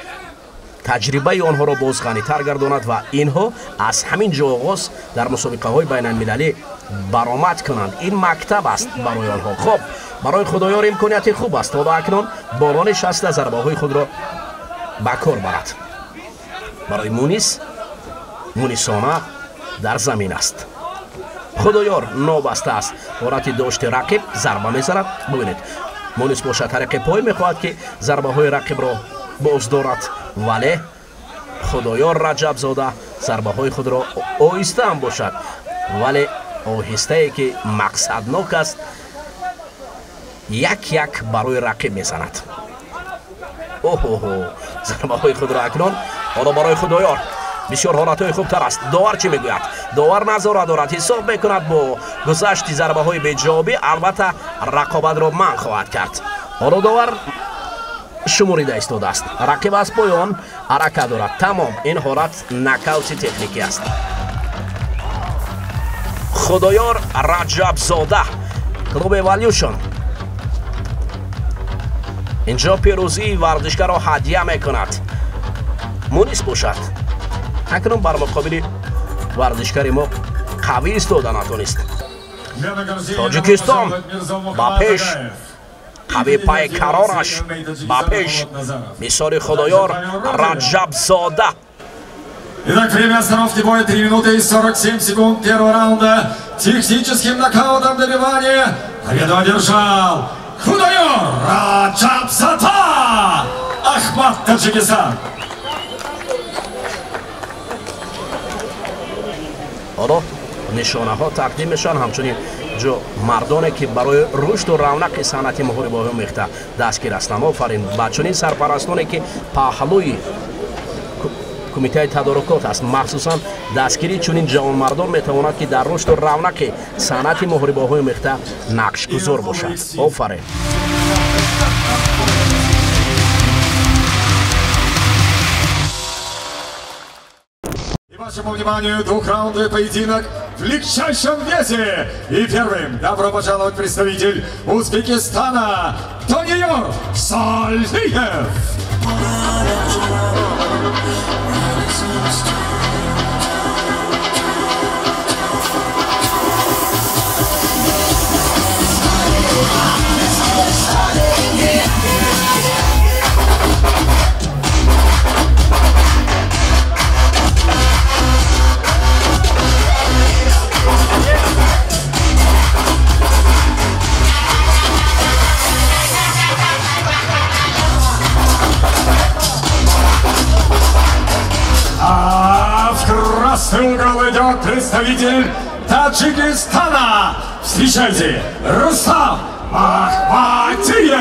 таҷрибаи онҳоро боз ғанитар гардонад ва инҳо аз ҳамин ҷо оғоз дар мусобиқаҳои байналмилалӣ баромад кунанд. Ин мактаб аст барои онҳо. Хуб, барои Худоёр имконияти хуб аст, то ба акнун боло нишаста зарбаҳои худро ба кор барад. Барои Мунис, Мунисона дар замин аст. Худоёр нобаста аст ҳолати дошти рақиб зарба мезанад. Бубинед, Мунис бошад тариқи пой мехоҳад ки зарбаҳои рақибро боз дорад, вале Худоёр Раҷабзода зарбаҳои худро оҳиста ҳам бошад, вале оҳистае ки мақсаднок аст, як як барои рақиб мезанад. Оҳоҳо, зарбаҳои худро акнун ҳоло барои Худоёр бисёр ҳолатҳои хубтар аст. Довар чӣ мегӯяд? Довар назора дорад, ҳисоб мекунад. Бо гузашти зарбаҳои беҷавобӣ албатта рақобатро манъ хоҳад кард. Ҳоло довар шуморида истодааст. Рақиб аз поён ҳаракат дорад. Тамом, ин ҳолат нокаути техникӣ аст. Худоёр Раҷабзода, клуби Evolution, инҷо пирӯзии варзишгарро ҳадя мекунад. Мунис бошад акнун бар муқобили варзишгари мо қавӣ истода натонист. Тоҷикистон ба пеш, қави пай карораш ба пеш, мисоли Худоёр Раҷабзода. Итак, время остановки боя 3 минуты и 47 секунд первого раунда. Техническим нокаутом добивания победу одержал Худоёр Раҷабзода, Ахмад, Таджикистан. Ҳоло нишонаҳо тақдим мешаванд, ҳамчунин Дар ҷо мардоне, ки барои рушду равнақи санъати муҳорибаҳои омехта дастгир ҳастанд. Офарин ба чунин сарпарастоне, ки паҳлӯи кумитаи тадорукот аст. Махсусан дастгирии чунин ҷавонмардон метавонад, ки дар рушду равнақи санъати муҳорибаҳои омехта нақшгузор бошад. Офарин. Вашему вниманию двухраундовый поединок в легчайшем весе. И первым добро пожаловать представитель Узбекистана Дониёр Солиев. Красный угол идет представитель Таджикистана. Встречайте, Рустам Махмадиев!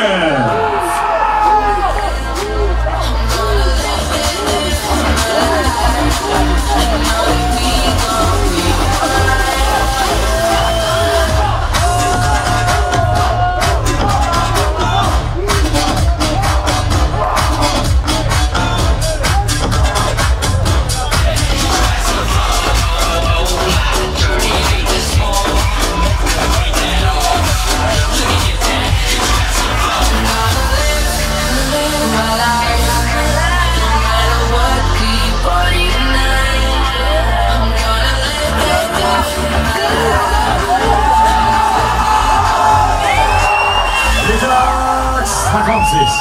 Знакомьтесь,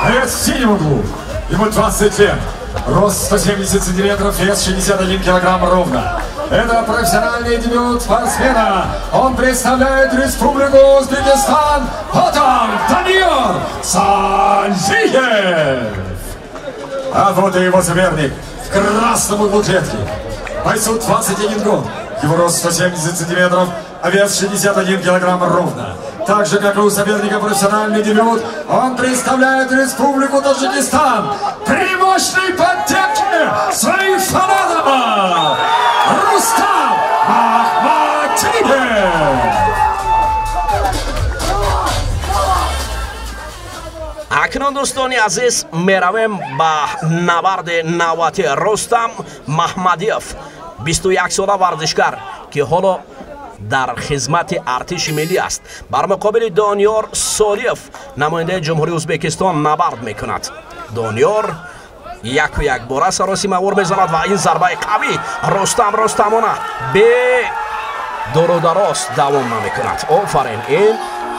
боец в синем углу, ему 20 лет, рост 170 сантиметров, вес 61 килограмм ровно. Это профессиональный дебют спортсмена. Он представляет Республику Узбекистан. Вот он, Дониёр Солиев. А вот и его соперник в красном углу клетки. Бойцу 21 год, его рост 170 сантиметров, а вес 61 килограмм ровно. Так же, как и у соперника профессиональный дебют, он представляет Республику Таджикистан при мощной поддержке своих фанатов. Рустам Махмадиев! Акнун, дӯстони азиз, меравем ба набарди навбати. Рустам Маҳмадиев, 21 сола варзишгар, ки ҳоло дар хизмати артиши миллӣ аст, бар муқобили Дониёр Солиев, намояндаи Ҷумҳурии Ӯзбекистон, набард мекунад. Дониёр яку якбора саросимавор мезанад ва ин зарбаи қавӣ Рустам рустамона бе дурудароз давом намекунад. Офарин, ин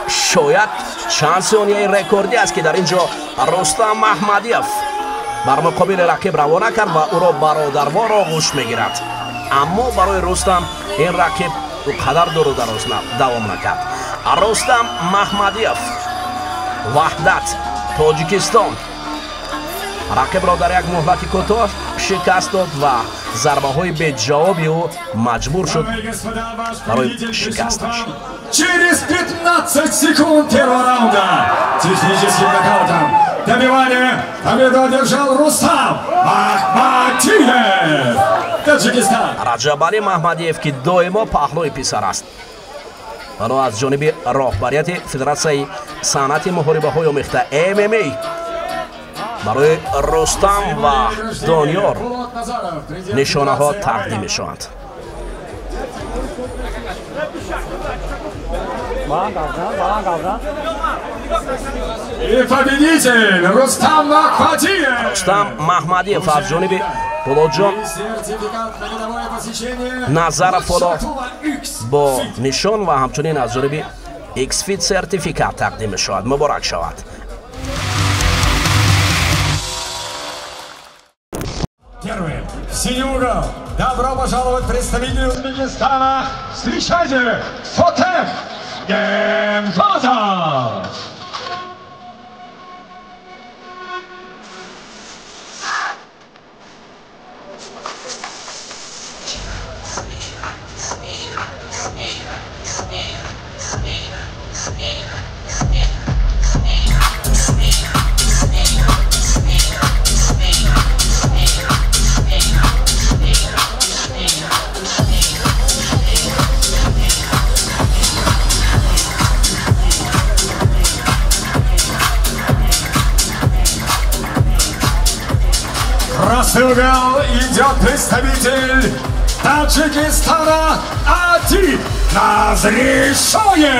шояд чанд сонияи рекордӣ аст, ки дар ин ҷо Рустам Маҳмадиев бар муқобили рақиб равона кард ва ӯро бародарвор оғӯш мегирад. Аммо барои Рустам ин рақиб ӯ қадар дуру дароз давом накард. Рустам Маҳмадиев, Ваҳдат, Тоҷикистон, рақибро дар як муҳлати кӯтоҳ шикаст дод ва зарбаҳои беҷавоби ӯ маҷбур шуд барои шикасташ. Через 15 секунд первого раунда техническим нокаутом добивание победу одержал Рустам Махмадиев, Таджикистан. Раҷабалӣ Маҳмадиев, ки доимо паҳлӯи писар аст, ҳоло аз ҷониби роҳбарияти Федератсияи санъати муҳорибаҳои омехта ММА барои Рустам ва Дониёр нишонаҳо тақдим мешаванд. И победитель Рустам Махмадиев! Рустам Маҳмадиев аз ҷониби Пулодҷон Назаров ҳоло бо нишон ва ҳамчунин аз ҷониби Xfit сертификат тақдим мешавад. Муборак шавад. Первым в синий угол. Добро пожаловать представителю Узбекистана. Встречайте, Фотех Гембатов! Красный угол идет представитель Таджикистана Адиб Назришоев.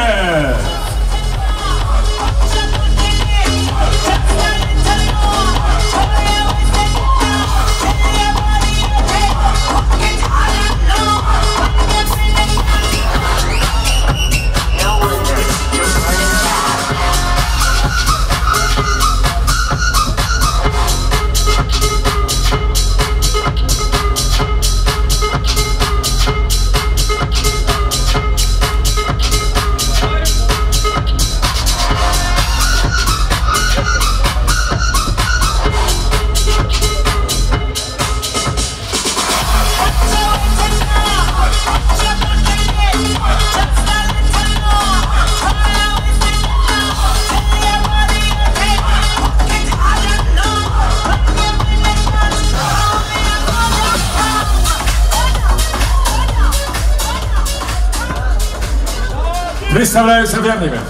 Представляю соперников.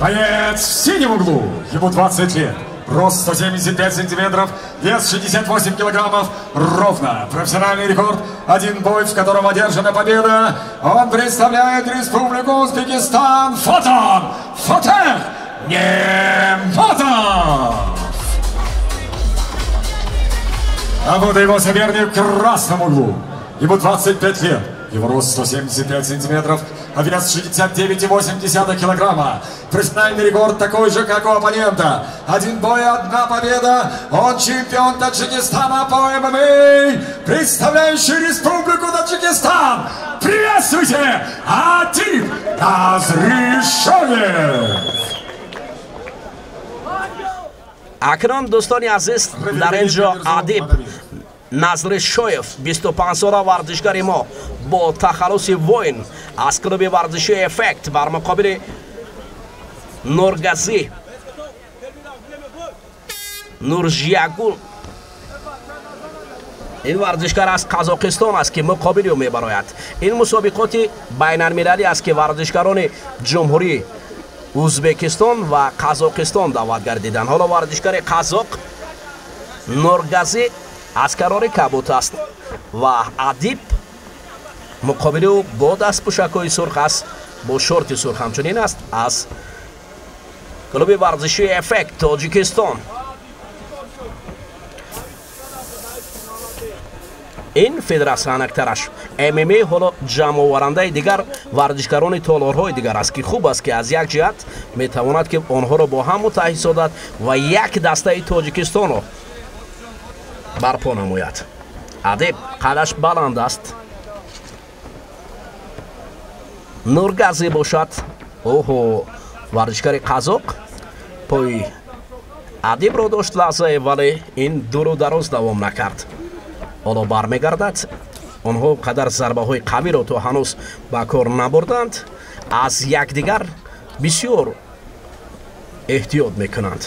Боец в синем углу, ему 20 лет, рост 175 сантиметров, вес 68 килограммов, ровно. Профессиональный рекорд, один бой, в котором одержана победа. Он представляет Республику Узбекистан. Фотон! Фотех! Немотов! А вот и его соперник в красном углу. Ему 25 лет. Его рост 175 сантиметров, а вес 69,8 килограмма. Профессиональный рекорд такой же, как у оппонента. Один бой, одна победа. Он чемпион Таджикистана по ММА, представляющий Республику Таджикистан. Приветствуйте, Адиб Назришоев! Акнун, дӯстони азиз, дар ин ҷо Адиб Назришоев, 25 сола, варзишгари мо бо тахаллуси Воин аз клуби варзиши Эффект бар муқобили Нургазӣ Нуржиягул, ин варзишгар аз Қазоқистон аст, ки муқобили ӯ мебарояд. Ин мусобиқоти байналмилалӣ аст, ки варзишгарони Ҷумҳурии Ӯзбекистон ва Қазоқистон даъват гардиданд. Ҳоло варзишгари қазоқ Нургазӣ аз канори кабут аст ва Адиб муқобили ӯ бо дастпӯшакҳои сурх аст, бо шорти сурх ҳамчунин аст, аз клуби варзишии Эффект, Тоҷикистон. Ин федератсия анактараш ММА ҳоло ҷамъоварандаи дигар варзишгарони толорҳои дигар аст, ки хуб аст, ки аз як ҷиҳат метавонад, ки онҳоро бо ҳам муттаҳид созад ва як дастаи Тоҷикистонро барпо намояд. Адиб қадаш баланд аст, Нургазӣ бошад, оҳо, варзишгари қазоқ пои Адибро дошт лаҳзае, вале ин дуру дароз давом накард. Ҳоло бармегардад. Онҳо қадар зарбаҳои қавиро то ҳанӯз ба кор набурданд, аз якдигар бисёр эҳтиёт мекунанд,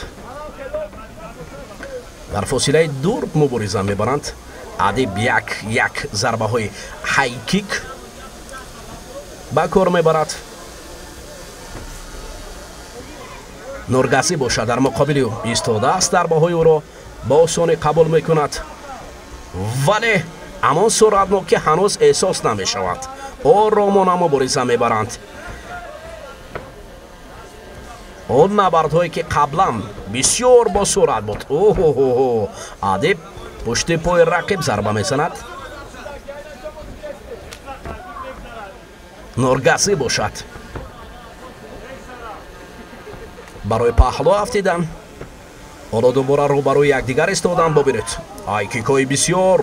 дар фосилаи дур мубориза мебаранд. Адиб як як зарбаҳои хайкик ба кор мебарад. Нургазӣ бошад, дар муқобили ӯ истодааст, зарбаҳои ӯро ба осонӣ қабул мекунад, вале ҳамон суръатнокӣ ҳанӯз эҳсос намешавад. Оромона мубориза мебаранд. Он набардҳое, ки қаблан бисёр бо суръат буд. Оҳоҳо, Адиб пушти пои рақиб зарба мезанад. Нургазӣ бошад, барои паҳлӯ афтидан. Ҳоло дубора рӯбарӯи якдигар истодан. Бубинед, айкикҳои бисёр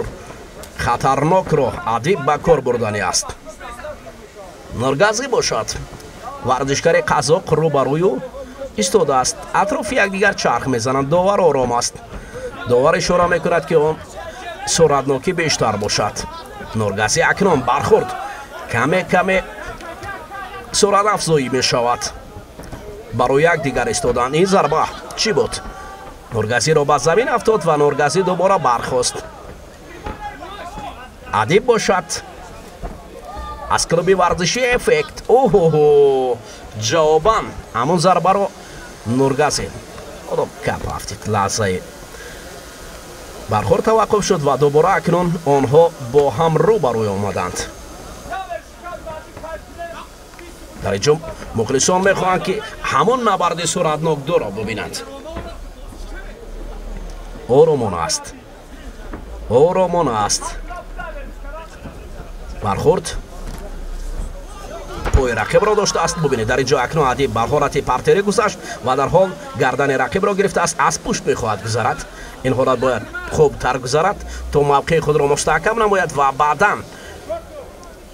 хатарнокро Адиб ба кор бурданӣ аст. Нургазӣ бошад, варзишгари қазоқ рӯбарӯю истодааст, атрофи якдигар чарх мезананд. Довар ором аст, довар ишора мекунад, ки он суръатнокӣ бештар бошад. Нургазӣ акнун бархӯрд каме каме суръатафзоӣ мешавад. барои якдигар истоданд. Ин зарба чӣ буд? Нургазиро ба замин афтод ва Нургазӣ дубора бархост. Адиб бошад аз клуби варзиши Эффект. Оҳо, ҷавобан ҳамон зарбаро Нургазӣ одо кап афтид. Лаҳзаи бархӯрд таваққуф шуд ва дубора акнун онҳо бо ҳам рӯ ба рӯй омаданд. Дар инҷо мухлисон мехоҳанд, ки ҳамон набарди суратнок дуро бубинанд. Оромона аст, оромона аст. Бархӯрд пои рақибро доштааст. Бубинед, дар инҷо акнун Адиб бар ҳолати партерӣ гузашт ва дар ҳол гардани рақибро гирифтааст, аз пушт мехоҳад гузарад. Ин ҳолат бояд хубтар гузарад, то мавқеи худро мустаҳкам намояд ва баъдан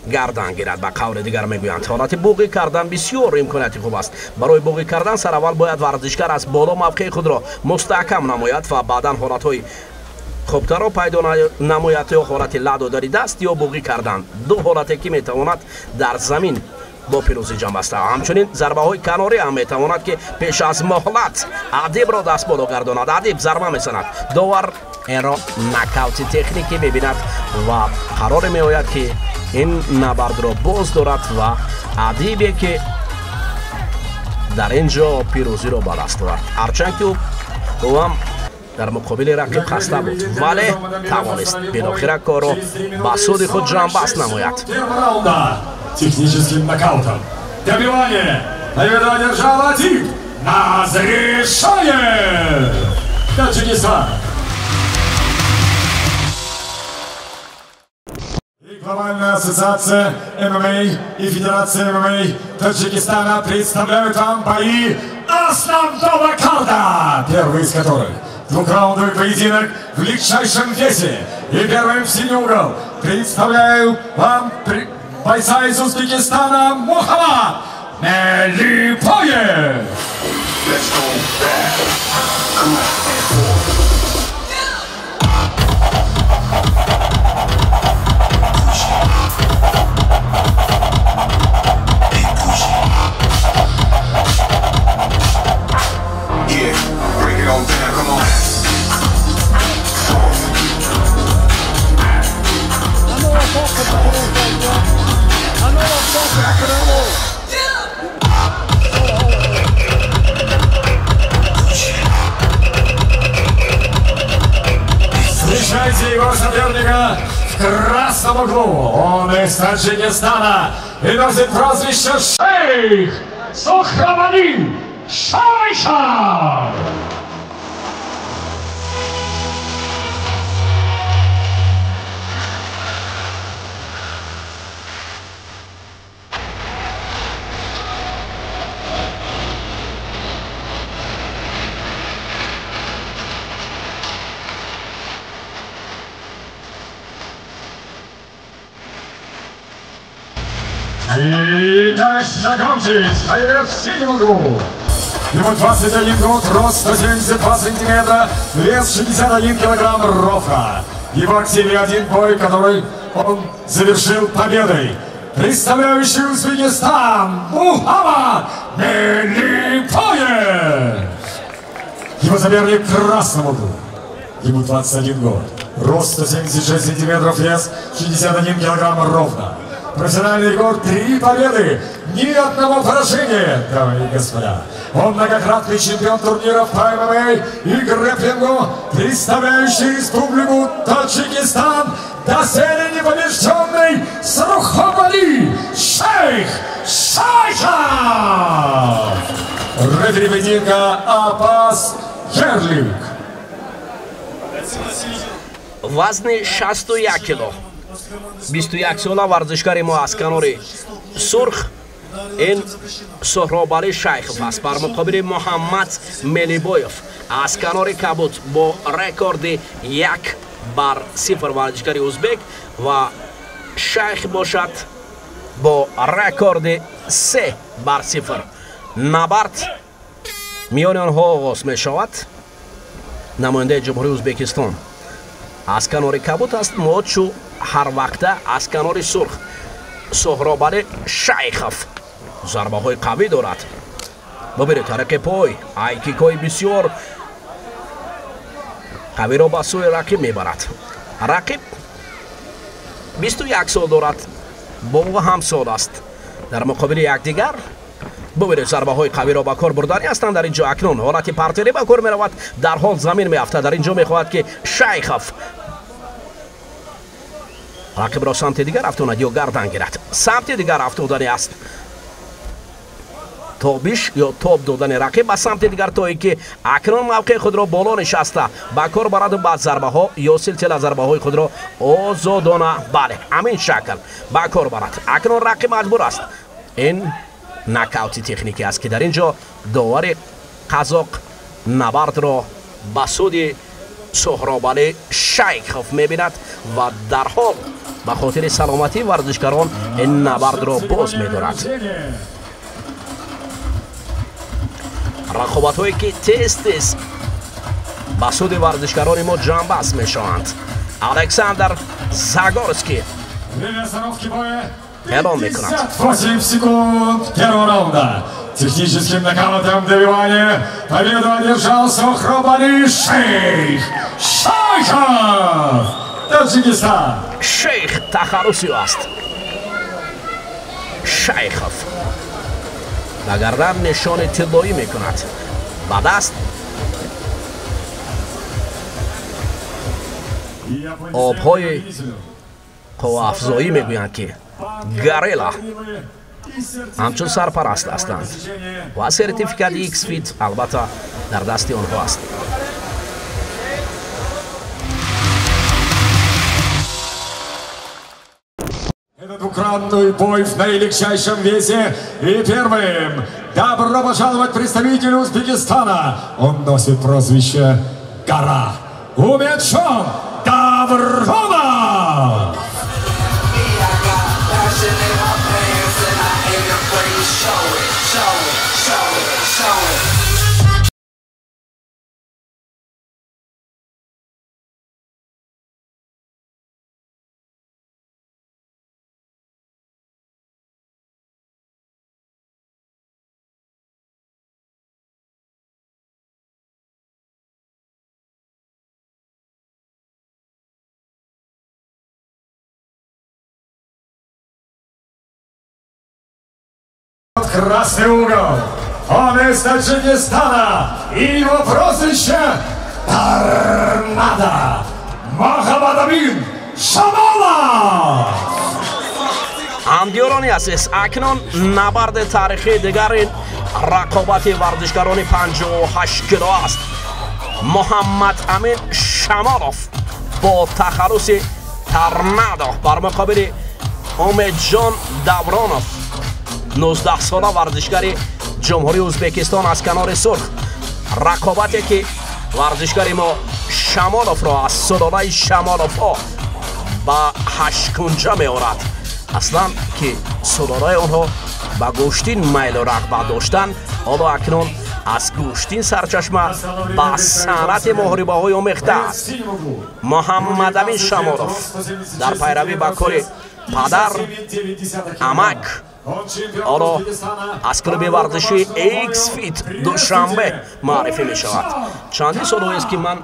гардан гирад. Ба қавли дигар мегӯянд, ҳолати буғӣ кардан бисёр имконияти хуб аст. Барои буғӣ кардан сараввал бояд варзишгар аз боло мавқеи худро мустаҳкам намояд ва баъдан ҳолатҳои хубтарро пайдо намояд, ё ҳолати ла додани даст ё буғӣ кардан, ду ҳолате ки метавонад дар замин бо пирӯзӣ ҷамъбаста. Ҳамчунин зарбаҳои канорӣ ҳам метавонад, ки пеш аз муҳлат Адибро даст боло гардонад. Адиб зарба мезанад, довар инро нокаути техникӣ мебинад ва қароре меояд, ки ин набардро боз дорад ва Адибе ки дар ин ҷо пирӯзиро ба даст овард, ҳарчанд ки ӯ ҳам дар муқобили рақиб хаста буд, вале тавонист билохира корро ба суди худ ҷамъбаст намояд. Техническим нокаутом. Добивание! Победу одержал Адиб Назришаев! Таджикистан! И Глобальная ассоциация ММА и Федерация ММА Таджикистана представляют вам бои основного карда, первый из которых двухраундовый поединок в легчайшем весе. И первым в синий угол представляю вам бойца из Узбекистана Мухаммад Мелипоев. Встречайте его соперника в красном углу. Он из Таджикистана и носит прозвище Шейх Сухрамали Шайша. Итак, знакомьтесь, боец в синем углу. Ему 21 год, рост 172 сантиметра, вес 61 килограмм ровно. Его активе один бой, который он завершил победой. Представляющий Узбекистан Мухаммад Мелипоев. Его соперник в красном углу. Ему 21 год, рост 176 сантиметров, вес 61 килограмм ровно. Профессиональный рекорд 3 победы, ни одного поражения, дамы и господа. Он многократный чемпион турниров по ММА и грэпплингу, представляющий республику Таджикистан, доселе непобежденный Сухрамали Шейх Шайхов. Рефери поединка Аббас Ерлик. Вазни 61 кило. 21 сола варзишгари мо аз канори сурх ин Суҳробалӣ Шайхов аст бар муқобили Муҳаммад Мелибоев аз канори кабуд бо рекорди 1-0 варзишгари узбек ва Шайх бошад бо рекорди 3-0. Набард миёни онҳо оғоз мешавад. Намояндаи Ҷумҳурии Узбекистон аз канори кабуд аст, мочу ҳар вақта аз канори сурх Суҳробалӣ Шайхов зарбаҳои қавӣ дорад. Бубинед тариқи пой айкикои бисёр қавиро ба сӯи рақиб мебарад. Рақиб 21 сол дорад, бо ӯ ҳамсол аст. Дар муқобили якдигар бубинед зарбаҳои қавиро ба кор бурдани ҳастанд. Дар ин ҷо акнун ҳолати партерӣ ба кор меравад, дар ҳол замин меафтад. Дар ин ҷо мехоҳад ки Шайхов рақибро самти дигар афтонад ё гардан гирад. Самти дигар афтодани аст. Тобиш ё тоб додани рақиб ба самти дигар, то ин ки акнун мавқеи худро боло нишаста ба кор бараду баъд зарбаҳо ё силсила зарбаҳои худро озодона, бале, ҳамин шакл ба кор барад. Акнун рақиб маҷбур аст. Ин нокаути техникӣ аст ки дар ин ҷо довари қазоқ набардро ба суди Суҳробалӣ Шайхов мебинад ва дарҳол ба хотири саломатии варзишгарон ин набардро боз медорад. Рақобатҳое ки тез-тез ба суди варзишгарони мо ҷамъбаст мешаванд. Александр Загорский эълон мекунад. 58 секунд первого раунда. Техническим нокаутом добивания победу одержал Сухробали Шейх Шайхов, Таджикистан. Шейх тахарруси аст. Шайхов ба гардан нишони тиллоӣ мекунад, ба даст обҳои қувваафзоӣ мегӯянд ки Горилла ҳамчун сарпараст ҳастанд ва сертификати X-Fit албатта дар дасти онҳо аст. Это двукратный бой в наилегчайшем весе. И первым добро пожаловать представителю Узбекистана. Он носит прозвище Гора. Умедшон Давронов! Красный угол. Он из Таджикистана. И его прозвище Торнадо. Мохаммадамин Шамолов. Ҳамдиёрони азиз, акнун набарди таърихии дигари рақобати варзишгарони 58 кило аст. Муҳаммадамин Шамолов бо тахаллуси Торнадо бар муқобили Умедҷон Давронов, 19 сола варзишгари Ҷумҳурии Ӯзбекистон аз канори сурх. Рақобате ки варзишгари мо Шамоловро аз сулолаи Шамоловҳо ба ҳашткунҷа меорад. Аслан ки сулолаи онҳо ба гӯштин майлу рағбат доштанд, ҳоло акнун аз гӯштин сарчашма ба санъати муҳорибаҳои омехта аст. Муҳаммадамин Шамолов дар пайравӣ ба кори падар, амак, ҳоло аз клуби варзиши X-Fit Душанбе муаррифӣ мешавад. Чандин солҳоест ки ман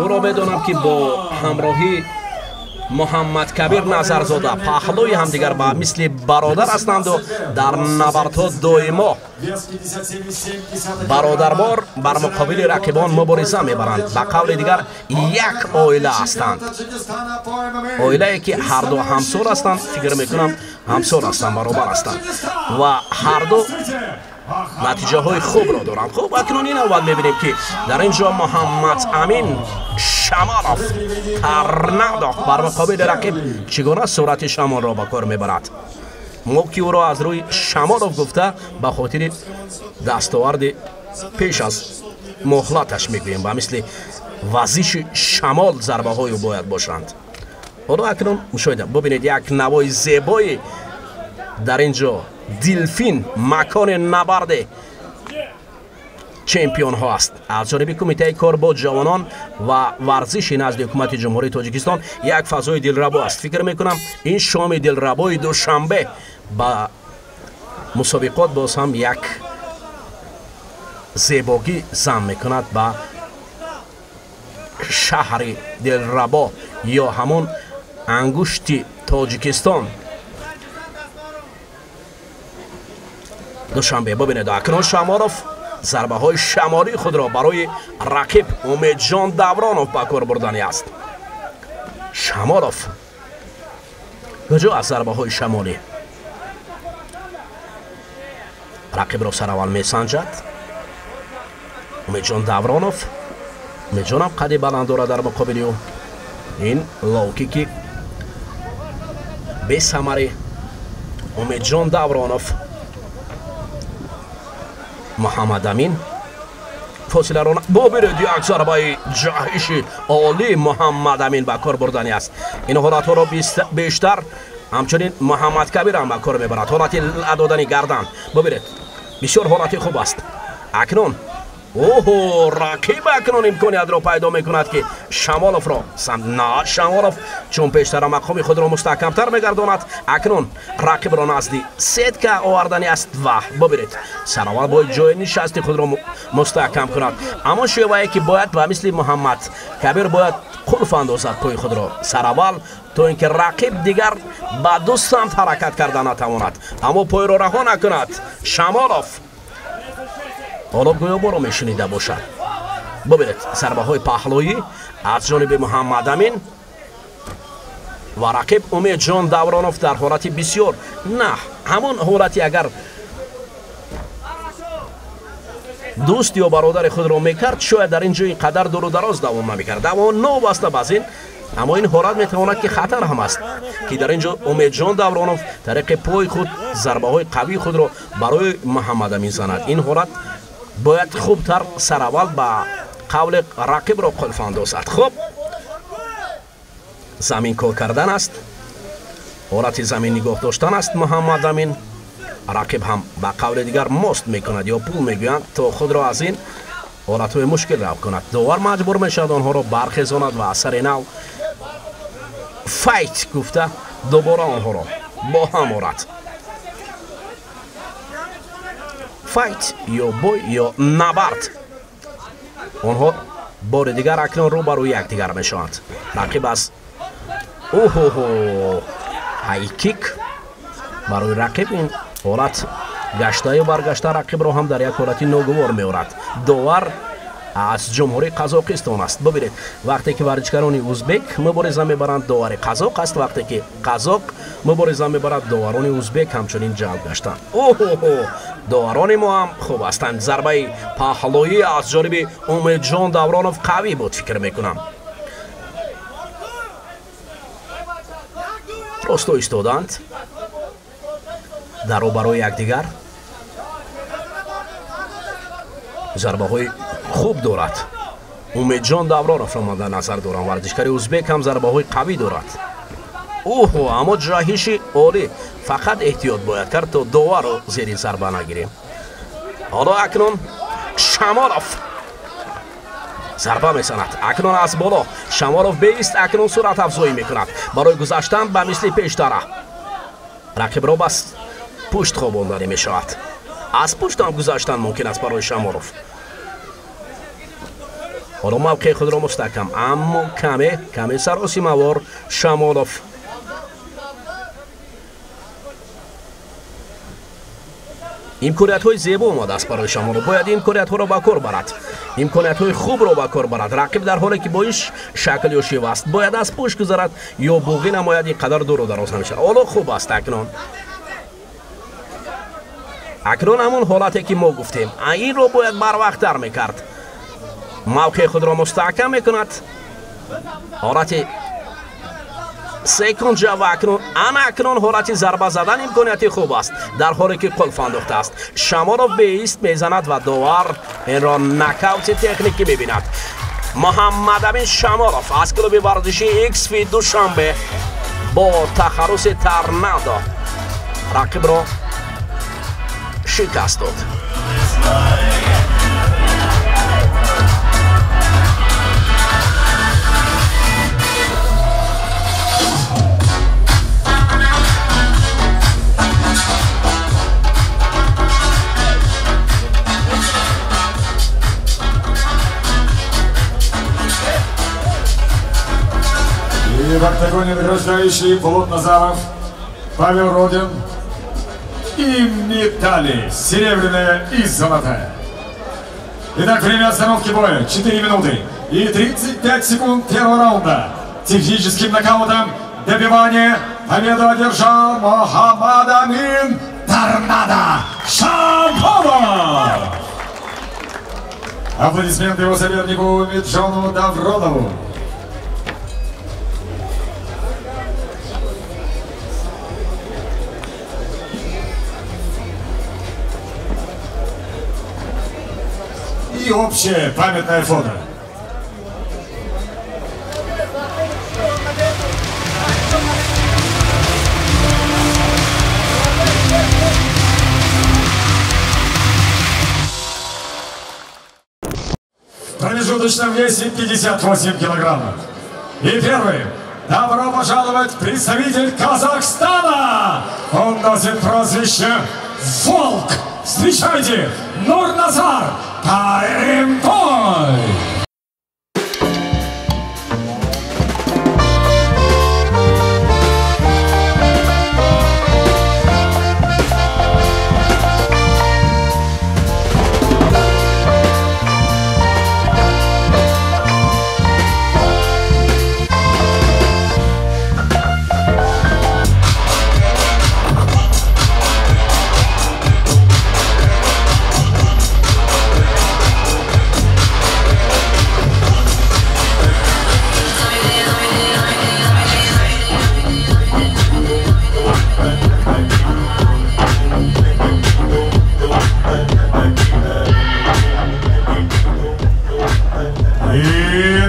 ӯро медонам ки бо ҳамроҳии Муҳаммадкабир Назарзода паҳлӯи ҳамдигар ба мисли бародар ҳастанду дар набардҳо доимо бародарбор бар муқобили рақибон мубориза мебаранд. Ба қавли дигар як оила ҳастанд, оилае ки ҳарду ҳамсол ҳастанд, фикр мекунам ҳамсол ҳастанд, баробар ҳастанд ва ҳарду натиҷаҳои хубро доранд. Хуб, акнун ин навбат мебинем ки дар ин ҷо Муҳаммадамин Шамолов Торнадо бар муқобили рақиб чӣ гуна сурати шамолро ба кор мебарад. Мо ки ӯро аз рӯи Шамолов гуфта ба хотири дастоварди пеш аз муҳлаташ мегӯем, ба мисли вазиши шамол зарбаҳои ӯ бояд бошанд. Ҳоло акнун мушоҳида бубинед як навои зебои дар ин ҷо Дилфин, макони набарди чемпионҳо аст. Аз ҷониби Кумитаи кор бо ҷавонон ва варзиши назди ҳукумати Ҷумҳурии Тоҷикистон як фазои дилрабо аст. Фикр мекунам ин шоми дилрабои Душанбе ба мусобиқот боз ҳам як Зебогӣ зам мекунад ба шаҳри Дилрабо ё ҳамон ангушти Тоҷикистон Душанбе. Бибинед, акнун Шамолов зарбаҳои шамолии худро барои рақиб Умедҷон Давронов ба кор бурдани аст. Шамолов куҷо аз зарбаҳои шамолӣ? Рақибро сараввал месанҷад Умедҷон Давронов. Умедҷонам қади баланд дорад дар муқобили ӯ. Ин лоукики бесамари Умедҷон Давронов. Муҳаммадамин фосиларо бубинед, як зарбаи ҷаҳиши олӣ Муҳаммадамин ба кор бурдани аст. Ин ҳолатҳоро бештар ҳамчунин Муҳаммадкабир ҳам ба кор мебарад. Ҳолати додани гардан бубинед, бисёр ҳолати хуб аст. Акнун оҳо, рақиб акнун имкониятро пайдо мекунад, ки Шамоловро на, Шамолов чун пештара мақоми худро мустаҳкамтар мегардонад, акнун рақибро назди сетка овардани аст ва бубинед, сараввал бояд ҷои нишасти худро мустаҳкам кунад. Аммо шевае ки бояд ба мисли Муҳаммад Кабир бояд қулф андозад пои худро сараввал, то ин ки рақиб дигар ба ду самт ҳаракат карда натавонад, аммо пойро раҳо накунад. Шамолов ҳоло гӯё боро мешунида бошад. Бубинед, зарбаҳои паҳлӯӣ аз ҷониби Муҳаммадамин ва рақиб Умедҷон Давронов дар ҳолати бисёр на ҳамон ҳолати агар дӯст ё бародари худро мекард, шояд дар ин ҷо ин қадар дуру дароз давом намекард. Аммо новобаста ба аз ин, аммо ин ҳолат метавонад ки хатар ҳам аст, ки дар ин ҷо Умедҷон Давронов тариқи пои худ зарбаҳои қавии худро барои Муҳаммадамин занад. Ин ҳолат бояд хубтар сараввал ба қавли рақибро қулф андозад. Хуб, замин кор кардан аст, ҳолати замин нигоҳ доштан аст Муҳаммадамин. Рақиб ҳам ба қавли дигар мост мекунад ё пул мегӯянд, то худро аз ин ҳолатҳои мушкил рав кунад. Довар маҷбур мешавад онҳоро бархезонад ва аз сари нав fight гуфта дубора онҳоро бо ҳам орад. Fight ё бой ё набард. Онҳо бори дигар акнун рӯ ба рӯи якдигар мешаванд. Рақиб аз оҳоҳо, high kick барои рақиб. Ин ҳолат гаштаю баргашта рақибро ҳам дар як ҳолати ногувор меорад. Довар аз Ҷумҳурии Қазоқистон аст. Бубинед, вақте ки варзишгарони узбек мубориза мебаранд, довари қазоқ аст. Вақте ки қазоқ мубориза мебарад, доварони узбек ҳамчунин ҷалб гаштанд. Оҳоҳо, доварони мо ҳам хуб ҳастанд. Зарбаи паҳлӯӣ аз ҷониби Умедҷон Давронов қавӣ буд, фикр мекунам. Росто истоданд дар рӯбарӯи якдигар. Зарбаҳои хуб дорад Умедҷон Давроновро ман дар назар дорам. Варзишгари узбек ҳам зарбаҳои қавӣ дорад. Оҳо, аммо ҷаҳиши олӣ. Фақат эҳтиёт бояд кард, то доварро зери зарба нагирем. Ҳоло акнун Шамолов зарба мезанад. Акнун аз боло Шамолов беист, акнун суръат афзоӣ мекунад барои гузаштан ба мисли пештара. Рақибро бас пушт хобонданӣ мешавад. Аз пуштам гузаштан мумкин аст барои Шамолов. Ҳоло мавқеи худро мустаҳкам, аммо каме саросимавор Шамолов. Имкониятҳои зебо омадааст барои Шамолов. Бояд имкониятҳоро ба кор барад, имкониятҳои хубро ба кор барад. Рақиб дар ҳоле ки бо ин шакл ё шева аст, бояд аз пушт гузарад ё буғӣ намояд, ин қадар дуру дароз намешавад. Ҳоло хуб аст акнун. Акнун ҳамон ҳолате ки мо гуфтем, инро бояд барвақттар мекард. Мавқеи худро мустаҳкам мекунад. Ҳолати секунҷа ва акнун ана акнун ҳолати зарба задан имконияти хуб аст, дар ҳоле ки қулф андохтааст. Шамолов беист мезанад ва довар инро нокаути техникӣ мебинад. Муҳаммадамин Шамолов аз клуби варзишии Иксфи Душанбе бо тахарруси торнадо рақибро шикаст дод. В октагоне награждающие Булат Назаров, Павел Родин и медали серебряная и золотая. Итак, время остановки боя 4 минуты и 35 секунд первого раунда. Техническим нокаутом добивание победу одержал Мохаммад Амин Торнадо Шампонов. Аплодисменты его сопернику Миджону Давронову. И общее памятное фото. В промежуточном весе 58 килограммов. И первый. Добро пожаловать, представитель Казахстана! Он носит прозвище «Волк». Встречайте, Нурназар Каримбой!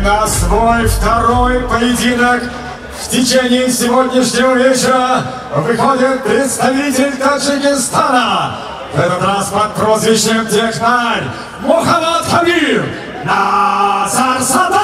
На свой второй поединок в течение сегодняшнего вечера выходит представитель Таджикистана. В этот раз под прозвищем Технарь Мухаммад Хабир Назарзода.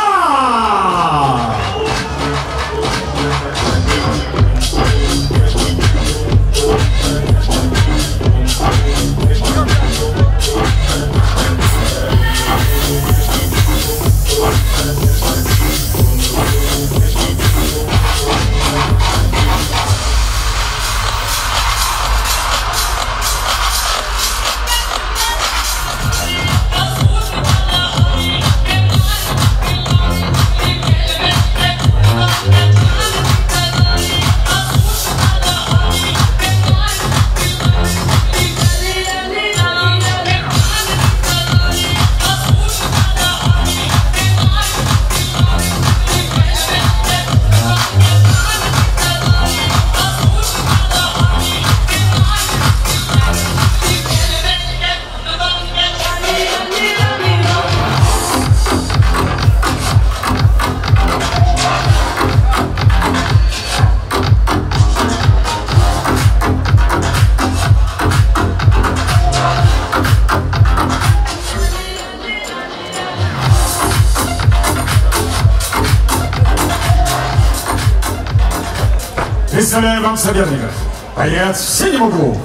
Представляю вам соперников. Боец в синем углу.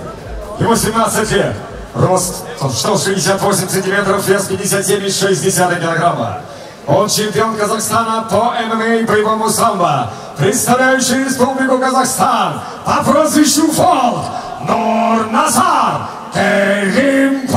Ему 17 лет. Рост 168 сантиметров, вес 57,6 килограмма. Он чемпион Казахстана по ММА и боевому самбо, представляющий Республику Казахстан по прозвищу Волк Нурназар Керимбой.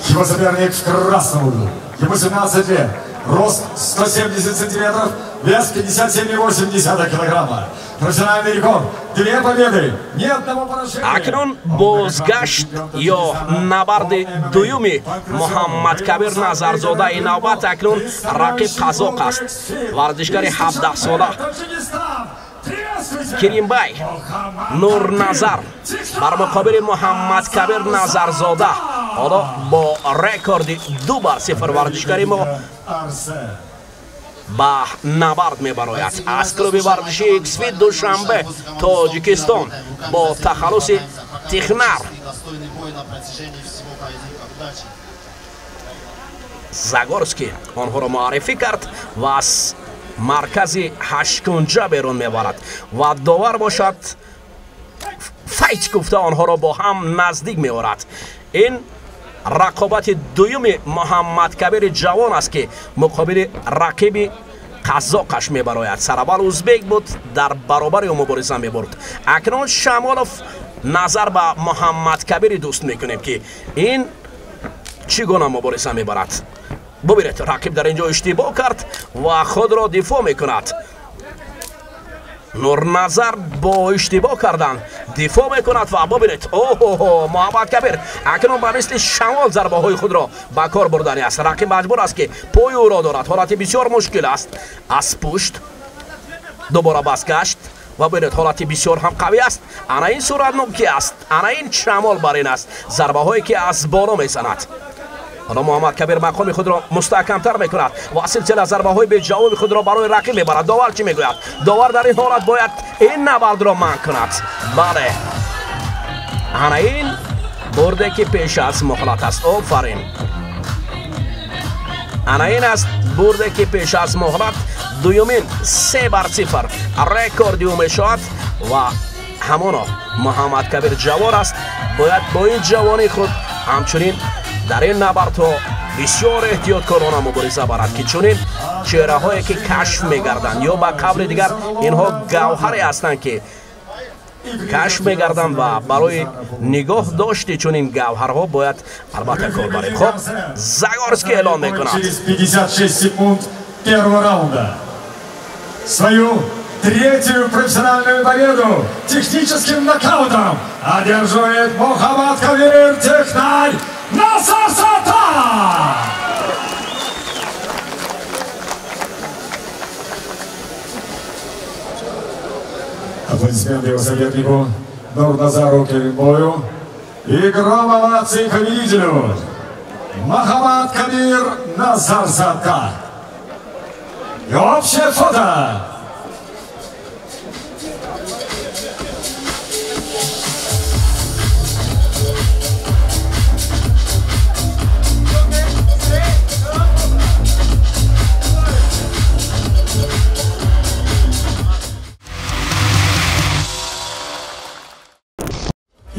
Его соперник в красном углу. Ему 17 лет. Рост 170 сантиметров, вес 57,8 килограмма. Профессиональный рекорд. Две победы, ни одного поражения. Акнун бозгашт ё набарди дуюми Муҳаммад Кабир Назарзода. Ин навбат акнун рақиб қазоқ аст. Варзишгари 17-сола Керимбай Нурназар бар муқобили Муҳаммад Кабир Назарзода. Ҳоло бо рекорди 2-0 варзишгари мо ба набард мебарояд. Аз клуби варзишии Иксфит Душанбе, Тоҷикистон, бо тахаллуси Технар Загорский онҳоро муаррифӣ кард ва аз маркази ҳашткунҷа берун мебарад ва довар бошад файт гуфта онҳоро бо ҳам наздик меорад. Ин рақобати дуюми Муҳаммад Кабири ҷавон аст, ки муқобили рақиби қазоқаш мебарояд. Сараввал узбек буд, дар баробари ӯ мубориза мебурд. Акнун Шамолов назар ба Муҳаммадкабири дӯст мекунем, ки ин чӣ гуна мубориза мебарад. Бубинед, рақиб дар ин ҷо иштибоҳ кард ва худро дифоъ мекунад. Нурназар бо иштибоҳ кардан дифоъ мекунад ва бубинед, оҳо, Муҳаммадкабир акнун ба мисли шамол зарбаҳои худро ба кор бурдани аст. Рақиб маҷбур аст, ки пои ӯро дорад. Ҳолати бисёр мушкил аст. Аз пушт дубора бозгашт ва бубинед, ҳолати бисёр ҳам қавӣ аст. Ана ин суратнокӣ аст, ана ин шамол бар ин аст, зарбаҳое ки аз боло мезанад. Ҳоло Муҳаммадкабир мақоми худро мустаҳкамтар мекунад ва силсила зарбаҳои беҷавоби худро барои рақиб мебарад. Довар чӣ мегӯяд? Довар дар ин ҳолат бояд ин набардро манъ кунад. Бале, ана ин бурде ки пеш аз муҳлат аст. Офарин, ана ин аст бурде ки пеш аз муҳлат. Дуюмин 3-0 рекорди ӯ мешавад ва ҳамоно Муҳаммадкабир ҷавон аст. Бояд бо ин ҷавонии худ ҳамчунин дар ин набардҳо бисёр эҳтиёткорона мубориза барад, ки чунин чеҳраҳое ки кашф мегарданд ё ба қавли дигар инҳо гавҳаре ҳастанд, ки кашф мегарданд ва барои нигоҳ дошти чунин гавҳарҳо бояд албатта кор барем. Хоб, Загорский эълон мекунад. Через 56 секунд первого раунда свою третью профессиональную победу техническим нокаутом одерживает Мухаммадкабир Технарь Назарзода! Аплодисменты его сопернику Нурназару Керимбою и гром оваций победителю Мухаммадкабир Назарзода. И общее фото!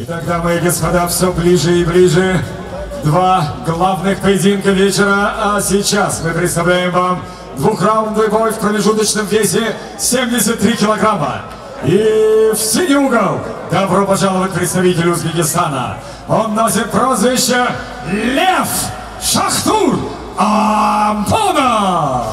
Итак, дамы и господа, все ближе и ближе. Два главных поединка вечера. А сейчас мы представляем вам двухраундовый бой в промежуточном весе 73 килограмма. И в синий угол добро пожаловать представителю Узбекистана. Он носит прозвище Лев Шахтур Ампона.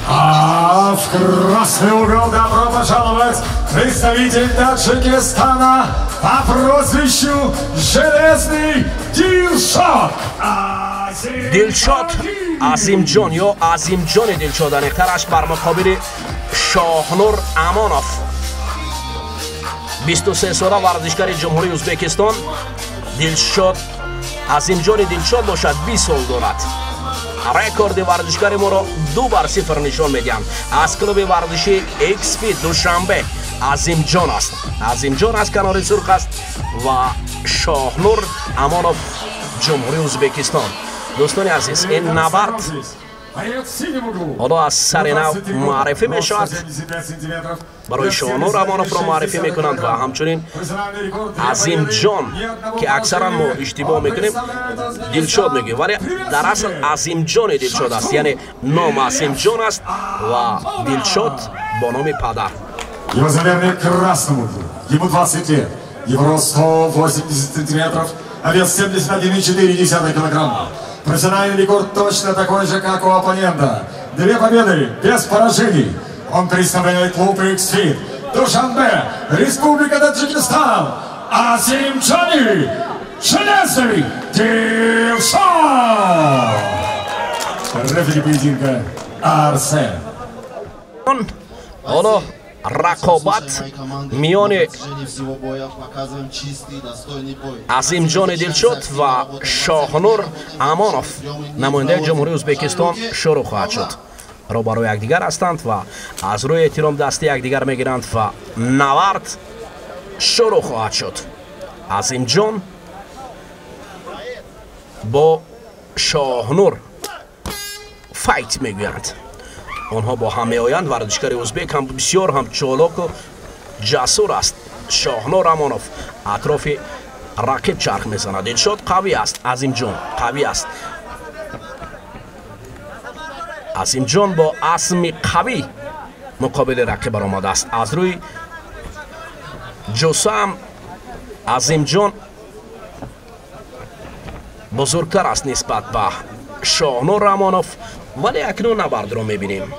А в красный угол добро пожаловать представитель Таджикистана по прозвищу Железный Дилшод. Дилшод Азимҷон ё Азимҷони Дилшод, аниқтараш, бар муқобили Шоҳнур Амонов, 23 сола, варзишгари Ҷумҳурии Узбекистон. Дилшод Азимҷони Дилшод бошад, 20 сол дорад. Рекорди варзишгари моро 2-0 нишон медиҳанд. Аз клуби варзиши XP Душанбе Азимҷон аст. Азимҷон аз канори сурх аст ва Шоҳнур Амонов, Ҷумҳурии Узбекистон. Дӯстони азиз, ин набард ҳоло аз сари нав муаррифӣ мешавад. Барои Шоҳнур Амоновро муаррифӣ мекунанд ва ҳамчунин Азимҷон, ки аксаран мо иштибоҳ мекунем, Дилшод мегӯем, вале дар асл Азимҷони Дилшод аст, яъне ном Азимҷон аст ва Дилшод бо номи падар. Его соперник красному углу. Ему 20 лет. Его рост 180 сантиметров, а вес 71,4 килограмма. Профессиональный рекорд точно такой же, как у оппонента. 2 победы, без поражений. Он представляет клуб X-Fit. Душанбе, Республика Таджикистан. Азимджони Железный Дилшод. Рефери поединка Арсен. Ҳоло Рақобат миёни Азимҷони Дилшод ва Шоҳнур Амонов, намояндаи Ҷумҳурии Ӯзбекистон, шурӯъ хоҳад шуд. Рӯбарӯи якдигар ҳастанд ва аз рӯи эҳтиром дасти якдигар мегиранд ва навард шурӯъ хоҳад шуд. Азимҷон бо Шоҳнур файт мегӯянд. Онҳо бо ҳам меоянд. Варзишгари ӯзбек ҳам бисёр ҳам чолоку ҷасур аст. Шоҳнур Амонов атрофи рақиб чарх мезанад. Дилшод қавӣ аст, Азимҷон қавӣ аст. Азимҷон бо азми қавӣ муқобили рақиб баромадааст. Аз рӯи ҷусам Азимҷон бузургтар аст нисбат ба Шоҳнур Амонов, вале акнун набардро мебинем.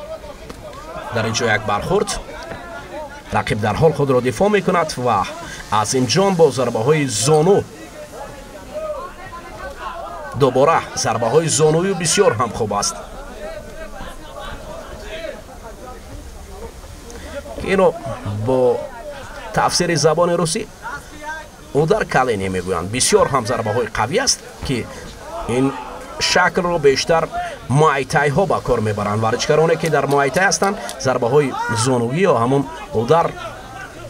Дар ин ҷо як бархӯрд, рақиб дар ҳол худро дифоъ мекунад ва Азимҷон бо зарбаҳои зону, дубора зарбаҳои зонуи бисёр ҳам хуб аст, ки инро бо тафсири забони русӣ удар колени мегӯянд. Бисёр ҳам зарбаҳои қавӣ аст, ки ин шаклро бештар муайтайҳо ба кор мебаранд. Варзишгароне ки дар муайтай ҳастанд, зарбаҳои зонугӣ ё ҳамон удар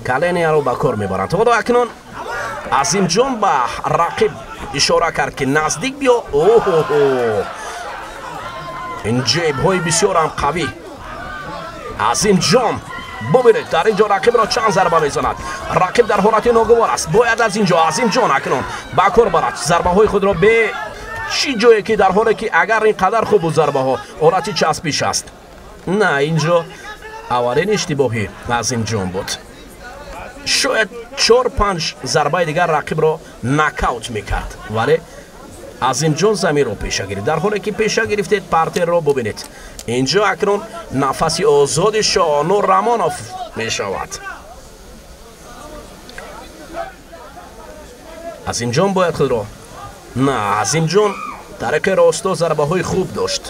коленияро ба кор мебаранд. Ҳоло акнун Азимҷон ба рақиб ишора кард, ки наздик биё. Оҳо, ин ҷебҳои бисёр ҳам қавӣ. Азимҷон бубинед, дар ин ҷо рақибро чанд зарба мезанад. Рақиб дар ҳолати ногувор аст. Бояд аз ин ҷо Азимҷон акнун ба кор барад зарбаҳои худро бе чӣ ҷое ки дар ҳоле ки агар ин қадар хуб буд зарбаҳо, ҳолати часпиш аст. На, ин ҷо аввалин иштибоҳи Азимҷон буд. Шояд 4-5 зарбаи дигар рақибро нокаут мекард, вале Азимҷон заминро пеша гирифт. Дар ҳоле ки пеша гирифтед, партерро бубинед. Инҷо акнун нафаси озоди Шоҳнур Рамонов мешавад. Азимҷон бояд худро, на, Азимҷон тариқи росто зарбаҳои хуб дошт.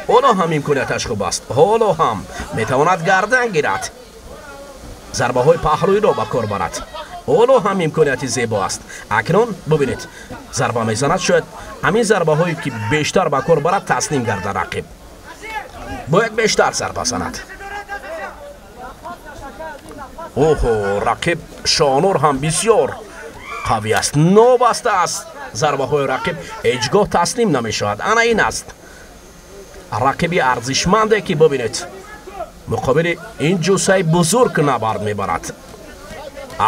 Ҳоло ҳам имконияташ хуб аст. Ҳоло ҳам метавонад гардан гирад, зарбаҳои паҳлӯиро ба кор барад. Ҳоло ҳам имконияти зебо аст. Акнун бубинед, зарба мезанад. Шояд ҳамин зарбаҳое ки бештар ба кор барад, таслим гардад рақиб. Бояд бештар зарба занад. Оҳо, рақиб Шоҳнур ҳам бисёр қавӣ аст. Нобаста аст зарбаҳои рақиб, ҳеҷ гоҳ таслим намешавад. Ана ин аст рақиби арзишманде, ки бубинед муқобили ин ҷуссаи бузург набард мебарад.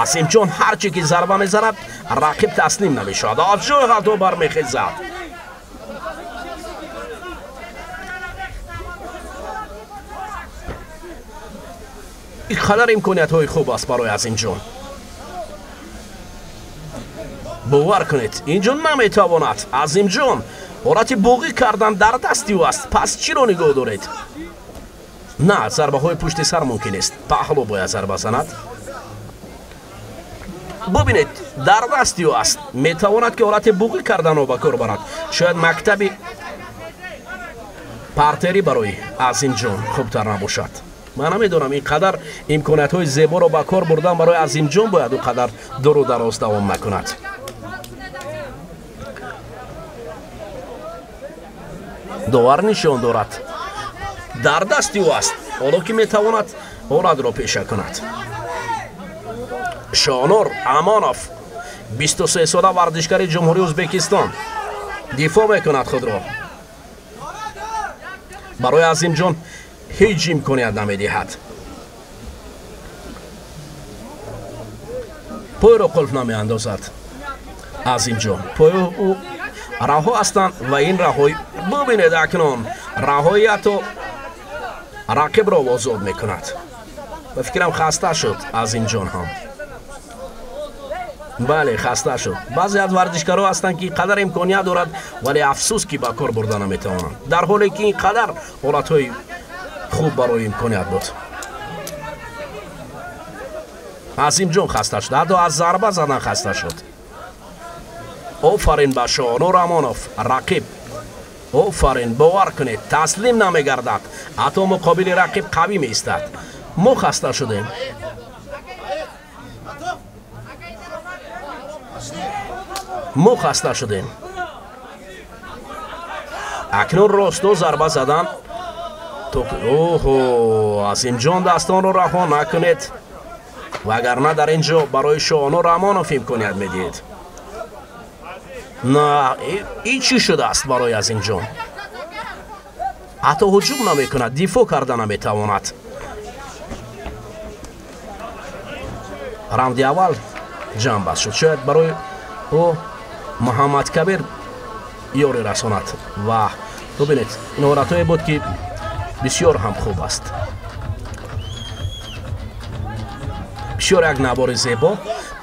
Азимҷон ҳарчи ки зарба мезанад, рақиб таслим намешавад. Аз ҷои ҳатто бармехезад. Ин қадар имкониятҳои хуб аст барои Азимҷон. Бовар кунед, инҷо наметавонад. Азимҷон ҳолати боғӣ кардан дар дасти ӯ аст. Пас чиро нигоҳ доред? На, зарбаҳои пушти сар мумкин нест. Паҳлӯ бояд зарба занад. Бубинед, дар дасти ӯ аст. Метавонад ки ҳолати буғӣ карданро ба кор барад. Шояд мактаби партерӣ барои Азимҷон хубтар набошад. Ман намедонам, ин қадар имкониятҳои зеборо ба кор бурдан барои Азимҷон бояд ӯ қадар дуру дароз давом накунад. Довар нишон дорад, дар дасти ӯ аст. Ҳоло ки метавонад ҳолатро пеша кунад. Шоҳнур Амонов, 23 сола, варзишгари Ҷумҳурии Ӯзбекистон, дифоъ мекунад худро. Барои Азимҷон ҳеҷ имконият намедиҳад. Пойро қулф намеандозад Азимҷон. Пойи ӯ раҳо ҳастанд ва ин раҳои, бубинед, акнун раҳои ҳатто рақибро озод мекунад. Ба фикрам хаста шуд Азимҷон ҳам. Бале, хаста шуд. Баъзе аз варзишгарҳо ҳастанд, ки қадар имконият дорад, вале афсӯс ки ба кор бурда наметавонанд, дар ҳоле ки ин қадар ҳолатҳои хуб барои имконият буд. Азимҷон хаста шуд, ҳатто аз зарба задан хаста шуд. Офарин ба Шоҳнур Амонов, рақиб. Офарин, бовар кунед, таслим намегардад. Ҳатто муқобили рақиб қавӣ меистад. Мо хаста шудем. Мо хаста шудем. Акнун росто зарба задан. Оҳо, Азимҷон, дастонро раҳо накунед, вагарна дар ин ҷо барои Шоҳонур Амонов имконият медиҳед. На, ин чӣ шудааст барои Азимҷон? Ҳатто ҳуҷум намекунад, дифоъ карда наметавонад. Раунди аввал ҷамъбаст шуд. Шояд барои ӯ Муҳаммадкабир ёрӣ расонад. Ва бубинед, ин ҳолатҳое буд, ки бисёр ҳам хуб аст. Бисёр як навори зебо.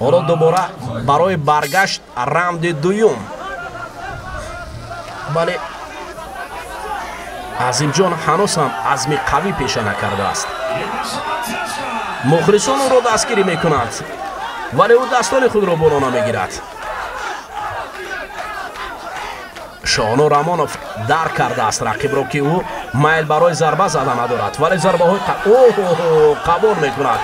Ҳоло дубора барои баргашт раунди дуюм. Бале, Азимҷон ҳанӯз ҳам азми қавӣ пеша накардааст. Мухлисон ӯро дастгирӣ мекунанд, вале ӯ дастони худро боло намегирад. Шоҳонур Амонов дарк кардааст рақибро, ки ӯ майл барои зарба зада надорад, вале зарбаҳои оҳо қабул мекунад.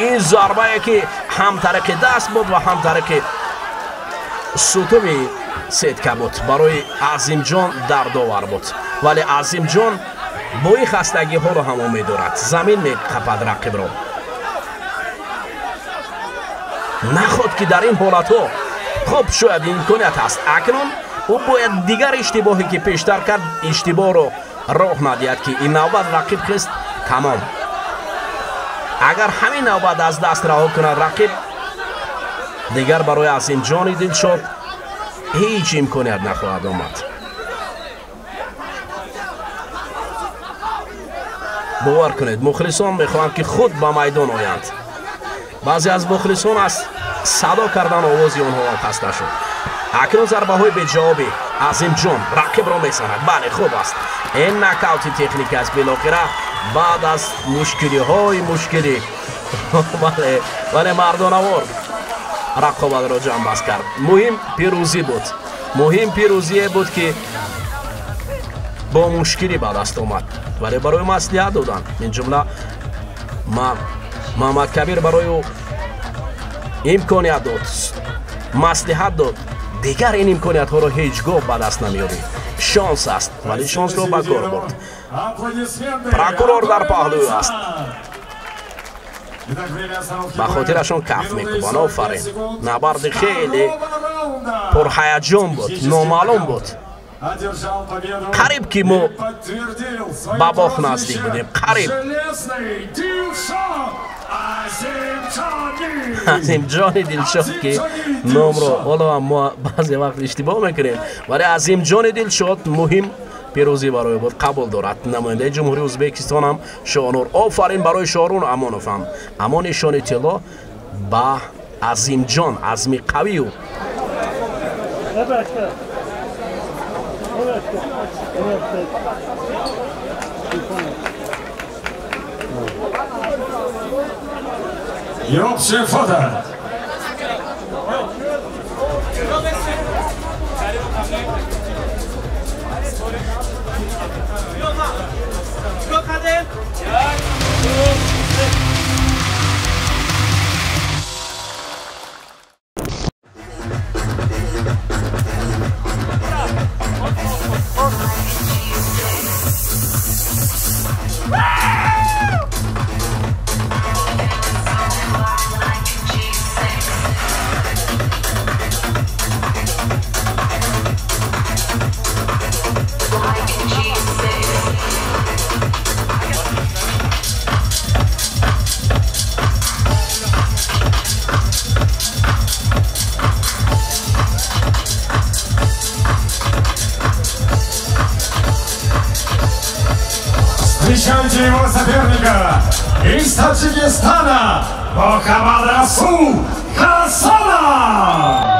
Ин зарбае, ки ҳам тариқи даст буд ва ҳам тариқи сутуни сетка буд, барои Азимҷон дардовар буд. Вале Азимҷон бо ин хастагиҳоро ҳам умед дорад, замин меқапад рақибро. Наход ки дар ин ҳолатҳо хуб шояд имконият ҳаст. Акнун ӯ бояд дигар иштибоҳе, ки пештар кард, иштибоҳро роҳ надиҳад, ки ин навбат рақиб хест тамом. Агар ҳамин навбат аз даст раҳо кунад рақиб, дигар барои Азимҷони Дилшод ҳеҷ имконият нахоҳад омад. Бовар кунед, мухлисон мехоҳанд, ки худ ба майдон оянд. Баъзе аз мухлисон аз садо кардан овози онҳо хаста шуд. Акнун зарбаҳои беҷавоби Азимҷон рақибро мезанад. Бале, хуб аст. Ин нокаути техника аст. Билохира баъд аз мушкилиҳои мушкилӣ, бале, вале мардонавор рақобатро ҷамъбаст кард. Муҳим пирӯзӣ буд. Муҳим пирӯзие буд, ки бо мушкилӣ ба даст омад, вале барои маслиҳат доданд. Ин ҷумла Муҳаммадкабир барои ӯ имконият дод, маслиҳат дод. Дигар ин имкониятҳоро ҳеҷ гоҳ ба даст намеёрӣ. Шонс аст, вале шонсро ба кор бурд. Прокурор дар паҳлӯ аст. Ба хотирашон каф мекубанд. Офарин. Набарди хеле пурҳаяҷон буд, номаълум буд. Қариб ки мо ба бох наздик будем. Қариб. Азимҷони Дилшод, ки номро ҳоло ҳам мо баъзе вақт иштибоҳ мекунем, вале Азимҷони Дилшод муҳим пирӯзӣ барои буд, қабул дорад. Намояндаи Ҷумҳурии Ӯзбекистон ҳам Шоҳонур. Офарин барои Шоҳонур Амонов ҳам. Аммо нишони тилло ба Азимҷон, азми қавию. И общее фото. Встречайте его соперника из Таджикистана Мухаммадрасул Хасанов!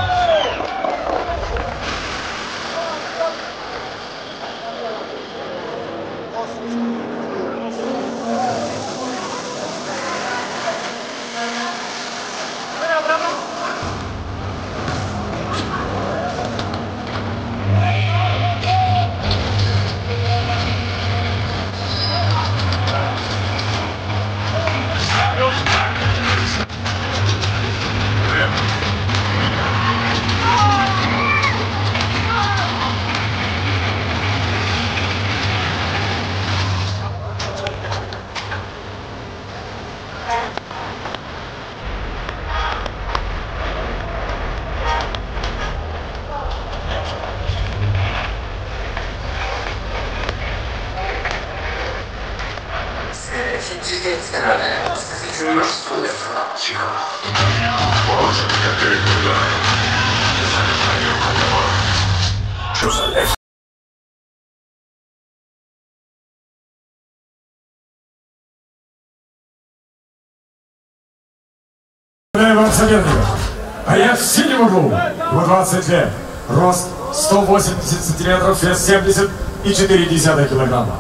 А я в синем углу, ему 20 лет, рост 180 сантиметров, вес 70,4 килограмма.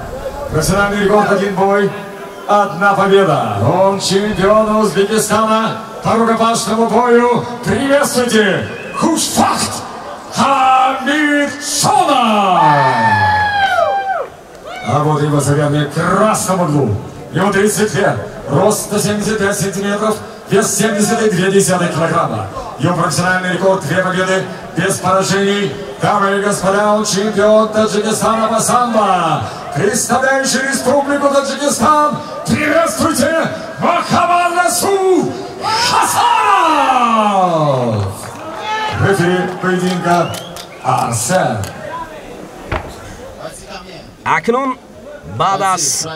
Профессиональный рекорд 1 бой, 1 победа. Он чемпион Узбекистана по рукопашному бою. Приветствуйте, Хушвахт Хамидшонов! А вот его соперник в красном углу. Ему 30 лет, рост 175 сантиметров, вес 70,2 килограмма. Его профессиональный рекорд 2 победы без поражений. Дамы и господа, он чемпион Таджикистана по самбо, представляющий Республику Таджикистан. Приветствуйте, Мохаммадрасул Хасанов! В эфире поединка Арсен. Акнун баъд аз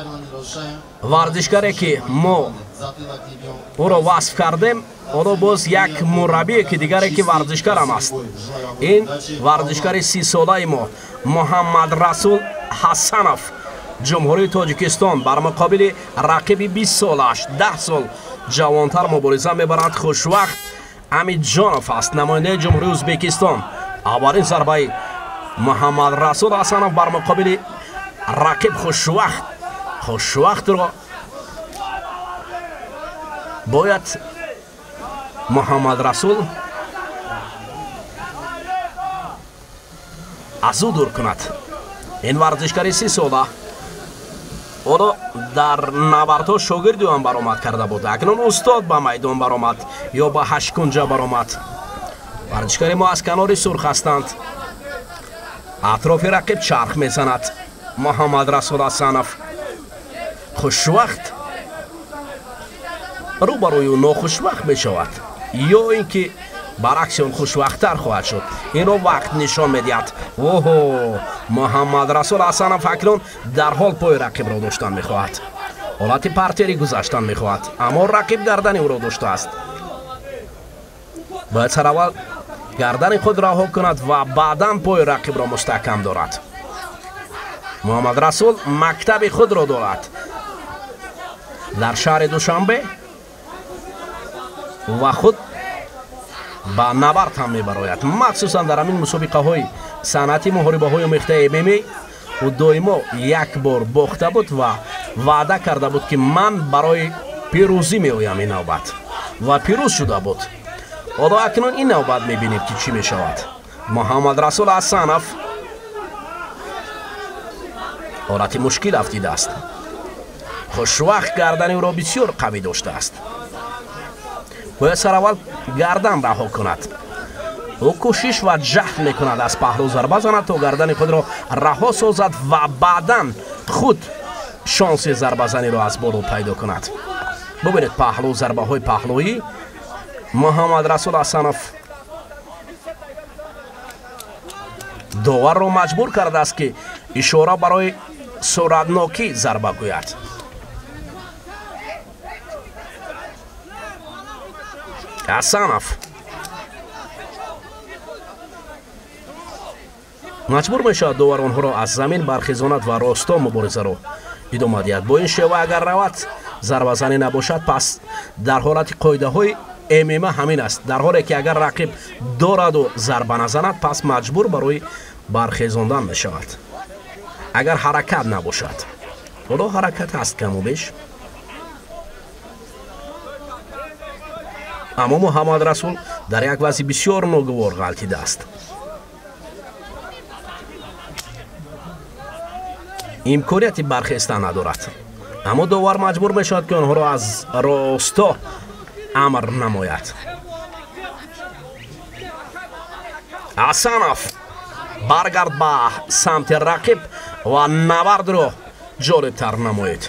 варзишгаре ки мо ӯро васф кардем, ӯро боз як мураббие ки дигаре ки варзишгарам аст. Ин варзишгари 30-солаи мо Муҳаммадрасул Ҳасанов, Ҷумҳурии Тоҷикистон, бар муқобили рақиби 20-солааш 10 сол ҷавонтар мубориза мебарад. Хушвақт Амидҷонов аст, намояндаи Ҷумҳурии Ӯзбекистон. Аввалин зарбаи Муҳаммадрасул Ҳасанов бар муқобили рақиб Хушвақт. Хушвақтро бояд Муҳаммадрасул аз ӯ дур кунад. Ин варзишгари 30-сола ӯро дар набардҳо шогирди ӯ баромад карда буд. Акнун устод ба майдон баромад ё ба ҳашткунҷа баромад. Варзишгари мо аз канори сурх ҳастанд. Атрофи рақиб чарх мезанад Муҳаммадрасул Ҳасанов. Хушвақт рӯ ба рӯи ӯ нохушвақт мешавад ё ин ки баръакси он хушвақттар хоҳад шуд. Инро вақт нишон медиҳад. Оҳо, Муҳаммадрасул Ҳасанов акнун дарҳол пои рақибро доштан мехоҳад. Ҳолати партери гузаштан мехоҳад, аммо рақиб гардани ӯро доштааст. Бояд сараввал гардани худ раҳо кунад ва баъдан пои рақибро мустаҳкам дорад. Муҳаммадрасул мактаби худро дорад дар шаҳри Душанбе ва худ ба набард ҳам мебарояд. Махсусан дар ҳамин мусобиқаҳои санъати муҳорибаҳои омехтаи ММА ӯ доимо як бор бохта буд ва ваъда карда буд, ки ман барои пирӯзӣ меоям ин навбат, ва пирӯз шуда буд. Ҳоло акнун ин навбат мебинем, ки чӣ мешавад. Муҳаммадрасул Ҳасанов ҳолати мушкил афтидааст. Хушвақт гардани ӯро бисёр қавӣ доштааст. Бояд сараввал гардан раҳо кунад. Ӯ кӯшиш ва ҷаҳд мекунад аз паҳлӯ зарба занад то гардани худро раҳо созад ва баъдан худ шонси зарбазаниро аз боло пайдо кунад. Бубинед паҳлӯ, зарбаҳои паҳлӯӣ. Муҳаммадрасул Ҳасанов доварро маҷбур кардааст, ки ишора барои суратнокӣ зарба гӯяд. Ҳасанов маҷбур мешавад довар онҳоро аз замин бархезонад ва росто муборизаро идома диҳад. Бо ин шева агар равад, зарбазанӣ набошад, пас дар ҳолати қоидаҳои ММА ҳамин аст. Дар ҳоле ки агар рақиб дораду зарба назанад, пас маҷбур барои бархезондан мешавад, агар ҳаракат набошад. Ҳоло ҳаракат ҳаст каму беш, аммо Муҳаммадрасул дар як вазъи бисёр ногувор ғалтидааст. Имконияти бархестан надорад, аммо довар маҷбур мешавад, ки онҳоро аз росто амр намояд. Ҳасанов баргард ба самти рақиб ва набардро ҷолибтар намоед.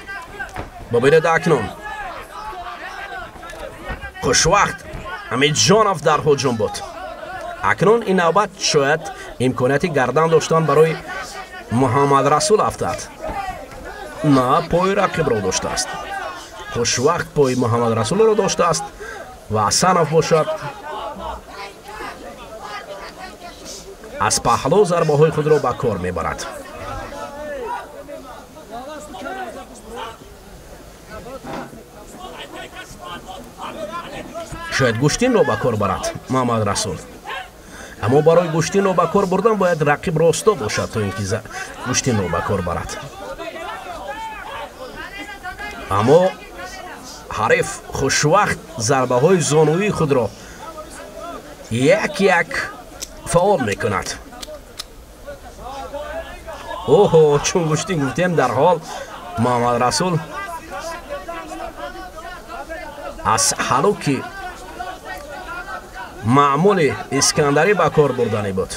Бубинед акнун хушвақт Амидҷонов дар ҳуҷум буд. Акнун ин навбат шояд имконияти гардан доштан барои Муҳаммадрасул афтад. На, пои рақибро доштааст. Хушвақт пои Муҳаммадрасулро доштааст. Ва Ҳасанов бошад аз паҳлӯ зарбаҳои худро ба кор мебарад. Шояд гӯштинро ба кор барад Муҳаммад Расул. Аммо барои гӯштинро ба кор бурдан бояд рақиб росто бошад, то ин ки гӯштинро ба кор барад. Аммо ҳариф хушвақт зарбаҳои зонуии худро як-як фаъол мекунад. Оҳо, чун гӯштин гуфтем, дар ҳол Муҳаммад Расул аз ҳалуки маъмули Искандарӣ ба кор бурданӣ буд.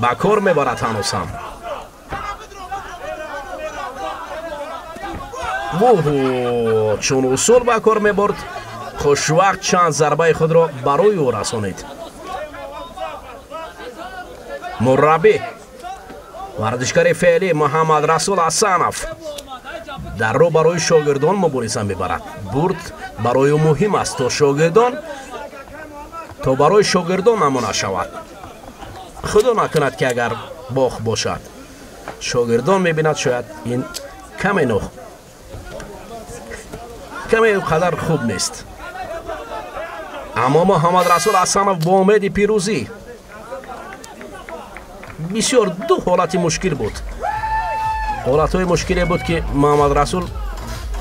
Ба кор мебарад ҳанӯз ҳам. Воҳо, чун усул ба кор мебурд, хушвақт чанд зарбаи худро барои ӯ расонид. Мураббӣ варзишгари феълӣ Муҳаммад Расул Ҳасанов дар рӯ барои шогирдон мубориза мебарад. Бурд барои ӯ муҳим аст, то барои шогирдон намуна шавад. Худо накунад ки агар бох бошад, шогирдон мебинад, шояд ин каме қадар хуб нест. Аммо Муҳаммад Расул Ҳасанов бо умеди пирӯзӣ. Бисёр ду ҳолати мушкил буд. Ҳолатҳои мушкиле буд, ки Муҳаммад Расул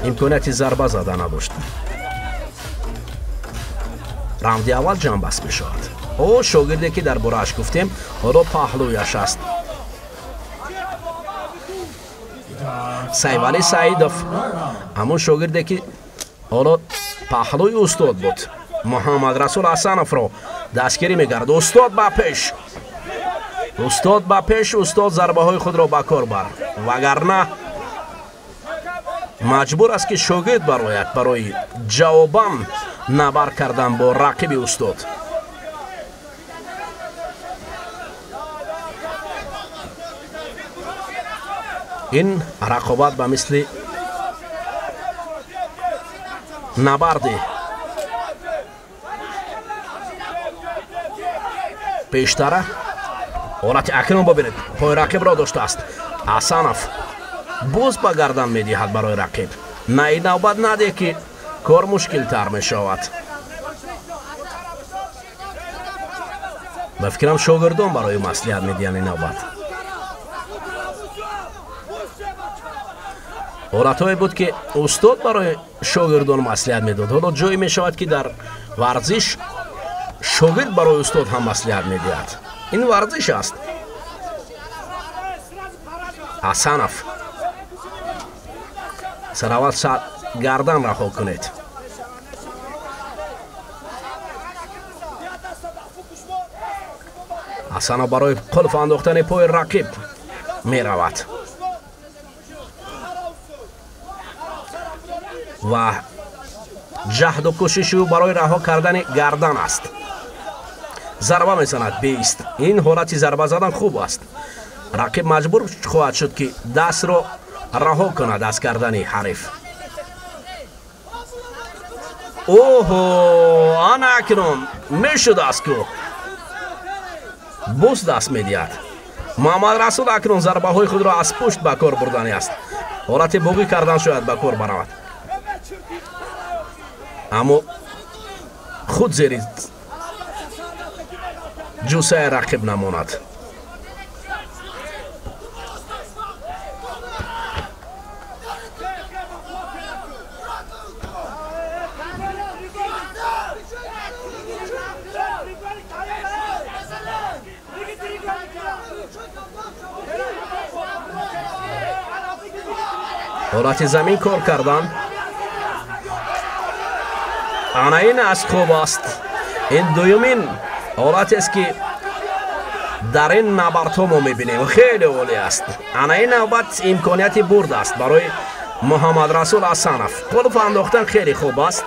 имконияти зарба зада надошт. Раунди аввал ҷамъбаст мешавад. О шогирде ки дар борааш гуфтем, ҳоло паҳлӯяш аст. Сайвали Саидов, ҳамон шогирде ки ҳоло паҳлӯи устод буд, Муҳаммад Расул Ҳасановро дастгирӣ мекард. Устод ба пеш, устод ба пеш, устод зарбаҳои худро ба кор бар, вагарна маҷбур аст ки шогирд барояд барои ҷавобан набар кардан бо рақиби устод. Ин рақобат ба мисли набарди пештара. Ҳолати акнун бибинед, пои рақибро доштааст Ҳасанов, боз ба гардан медиҳад барои рақиб. На ин навбат наде ки кор мушкилтар мешавад. Ба фикрам шогирдон барои маслиҳат медиҳанд ин навбат. Ҳолатҳое буд ки устод барои шогирдон маслиҳат медод. Ҳоло ҷое мешавад ки дар варзиш шогирд барои устод ҳам маслиҳат медиҳад. Ин варзиш аст. Ҳасанов, сараввал гардан раҳо кунед. Ҳасанов барои қулф андохтани пои рақиб меравад ва ҷаҳду кӯшиши ӯ барои раҳо кардани гардан аст. Зарба мезанад, беист. Ин ҳолати зарба задан хуб аст. Рақиб маҷбур хоҳад шуд ки дастро раҳо кунад аз гардани ҳариф. Оҳо, ана акнун мешудааст ку. Боз даст медиҳад. Муҳаммад Расул акнун зарбаҳои худро аз пушт ба кор бурданӣ аст. Ҳолати боғӣ кардан шояд ба кор баравад, аммо худ зери ҷусаи рақиб намонад. Ҳолати замин кор кардан. Ана ин аз хуб аст. Ин дуюмин ҳолатест ки дар ин набардҳо мо мебинем. Хеле олӣ аст. Ана ин навбат имконияти бурд аст барои Муҳаммад Расул Ҳасанов. Қулф андохтан хеле хуб аст.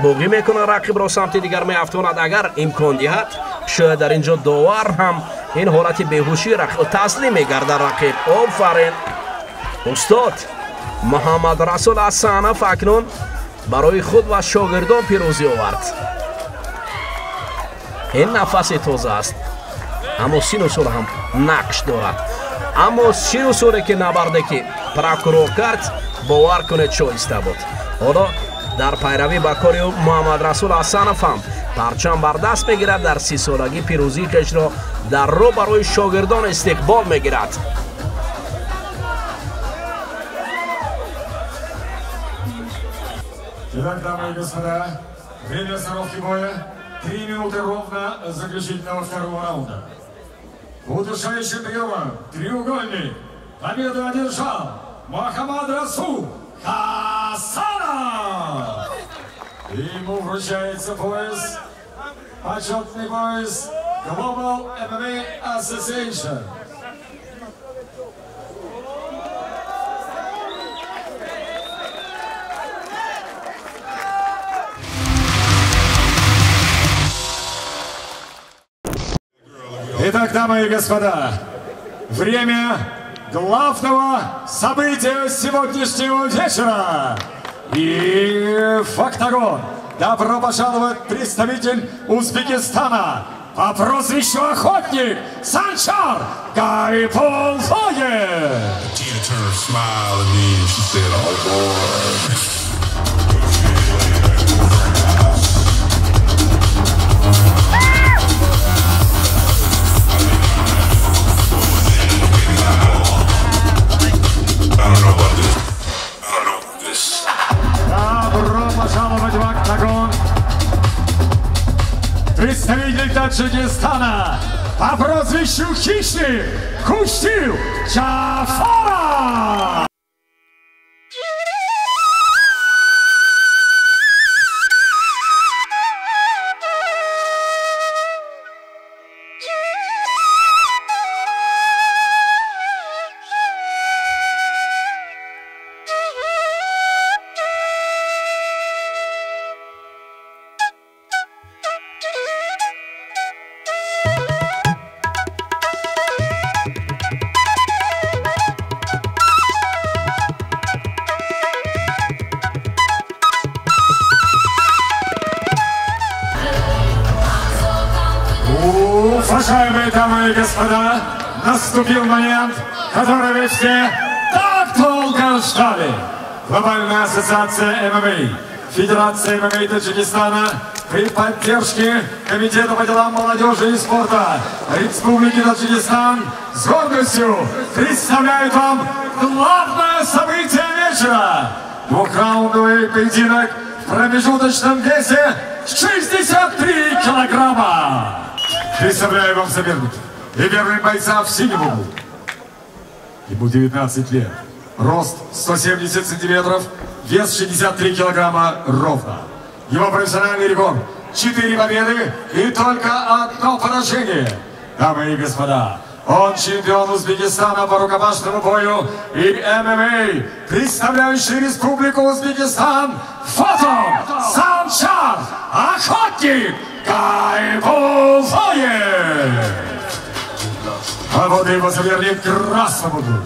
Боғӣ мекунад рақибро самти дигар меафтонад. Агар имкон диҳад, шояд дар ин ҷо довар ҳам ин ҳолати беҳушӣ таслим мегардад рақиб. Офарин устод Муҳаммад Расул Ҳасанов акнун Барои худ ва шогирдон пирӯзӣ овард. Ин нафаси тоза аст, аммо сину сол ҳам нақш дорад. Аммо сину соле ки набарде ки прокурор кард, бовар кунед, шоиста буд. Ҳоло дар пайравӣ ба кори ӯ Муҳаммадрасул Ҳасанов ҳам парчам бар даст мегирад. Дар 30-солагӣ пирӯзии хешро дар рӯ барои шогирдон истиқбол мегирад. Итак, дамы и господа, время остановки боя 3 минуты ровно заключительного второго раунда. Удушающим приемом треугольник победу одержал Мухаммадрасул Хасанов. Ему вручается пояс, почетный пояс Global MMA Association. Итак, дамы и господа, время главного события сегодняшнего вечера. И в октагон добро пожаловать представитель Узбекистана по прозвищу Охотник Санчар Гайбуллоев. Добро пожаловать в октагон! Представитель Таджикистана по прозвищу Хищник Хушдил Джафаров! Уважаемые дамы и господа, наступил момент, который вы все так долго ждали. Глобальная ассоциация ММА, Федерация ММА Таджикистана при поддержке Комитета по делам молодежи и спорта Республики Таджикистан с гордостью представляет вам главное событие вечера. Двухраундовый поединок в промежуточном весе 63 килограмма. Представляю вам соперника и первый бойца в синем углу. Ему 19 лет. Рост 170 сантиметров, вес 63 килограмма ровно. Его профессиональный рекорд – 4 победы и только одно поражение. Дамы и господа, он чемпион Узбекистана по рукопашному бою и ММА, представляющий Республику Узбекистан, Фотон Санчар Охотник Гайбуллоев! А вот его соперник в красном углу.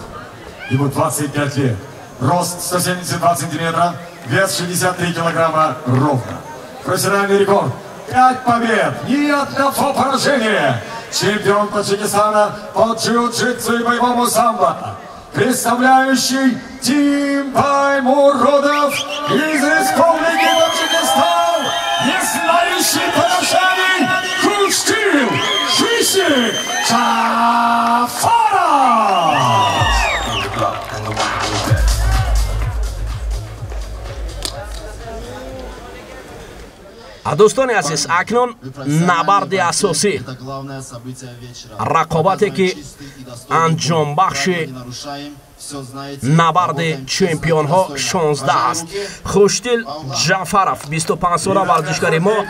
Ему 25 лет. Рост 172 сантиметра, вес 63 килограмма ровно. Профессиональный рекорд 5 побед, ни одного поражения. Чемпион Таджикистана по джиу-джитсу и боевому самбо, представляющий Тим Баймуродов из Республики Таджикистан, не знающий поражений, Хушдил Хищник Джафаров! Дӯстони азиз, акнун набарди асосӣ, рақобате ки анҷомбахши набарди чемпионҳо 16 аст. Хушдил Ҷафаров, 25-сола варзишгари мо,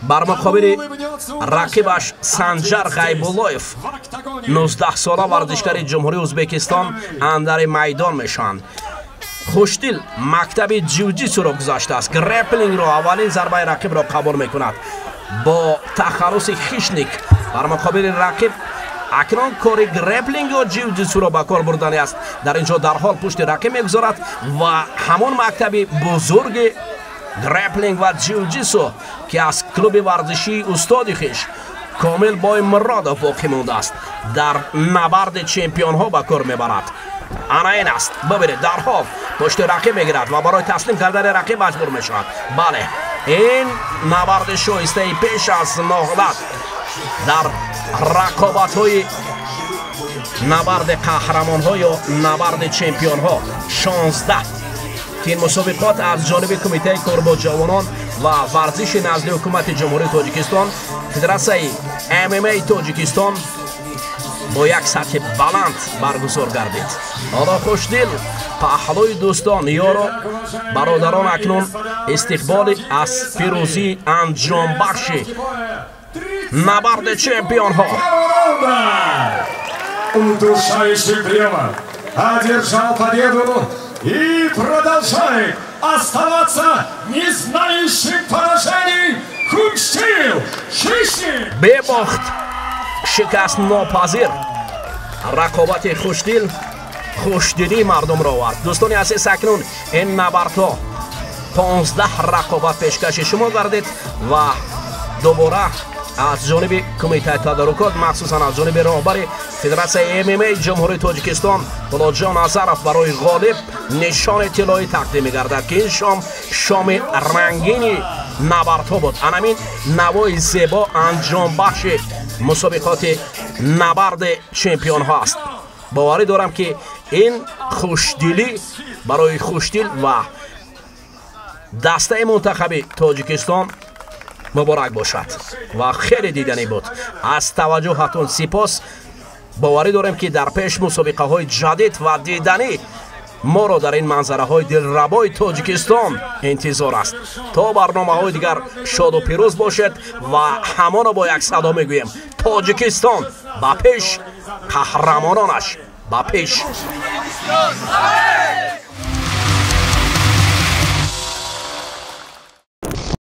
бар муқобили рақибаш Санҷар Ғайбуллоев, 19-сола варзишгари Ҷумҳурии Ӯзбекистон, андари майдон мешаванд. Хушдил мактаби ҷиу-ҷитсуро гузаштааст. Грэпплингро, аввалин зарбаи рақибро қабул мекунад. Бо тахаллуси Хищник бар муқобили рақиб Акнун кори грэпплинг ё ҷиу-ҷитсуро ба кор бурдани аст. Дар ин ҷо дарҳол пушти рақиб мегузорад ва ҳамон мактаби бузурги грэпплинг ва ҷиу-ҷитсу, ки аз клуби варзишии устоди хеш Комил Боймуродов боқӣ мондааст, дар набарди чемпионҳо ба кор мебарад. Ана ин аст, бибинед, дарҳол пушти рақиб мегирад ва барои таслим кардани рақиб маҷбур мешавад. Бале, ин набарди шоистаи пеш аз ноҳлат дар рақобатҳои набарди қаҳрамонҳо ё набарди чемпионҳо 16, ки ин мусобиқот аз ҷониби Кумитаи кор бо ҷавонон ва варзиши назди Ҳукумати Ҷумҳурии Тоҷикистон, Федератсияи ММА Тоҷикистон бо як сатҳи баланд баргузор гардид. Ҳоло Хушдил паҳлӯи дӯстон, ёру бародарон акнун истиқболи аз пирӯзии анҷомбахши набарди чемпионҳо. Удушающим приемом одержал победу и продолжает оставаться не знающим поражений Хушдил Хищник! Бебохт, шикастнопазир рақобати Хушдил хушдилии мардумро овард. Дӯстони азиз, акнун ин набардҳо 15 рақобат пешкаши шумо гардид ва дубора аз ҷониби Кумитаи тадорукот, махсусан аз ҷониби роҳбари Федератсияи ММА Ҷумҳурии Тоҷикистон Болоҷон Назаров барои ғолиб нишони тиллоӣ тақдим мегардад, ки ин шом шоми рангини набардҳо буд. Анамин навои зебо анҷомбахши мусобиқоти набарди чемпионҳо аст. Боварӣ дорам, ки ин хушдилӣ барои Хушдил ва дастаи мунтахаби Тоҷикистон муборак бошад ва хеле диданӣ буд. Аз таваҷҷӯҳатон сипос. Боварӣ дорем, ки дар пеш мусобиқаҳои ҷадид ва диданӣ моро дар ин манзараҳои дилрабои Тоҷикистон интизор аст. То барномаҳои дигар шоду пирӯз бошед ва ҳамоно бо як садо мегӯем: Тоҷикистон ба пеш, қаҳрамононаш ба пеш!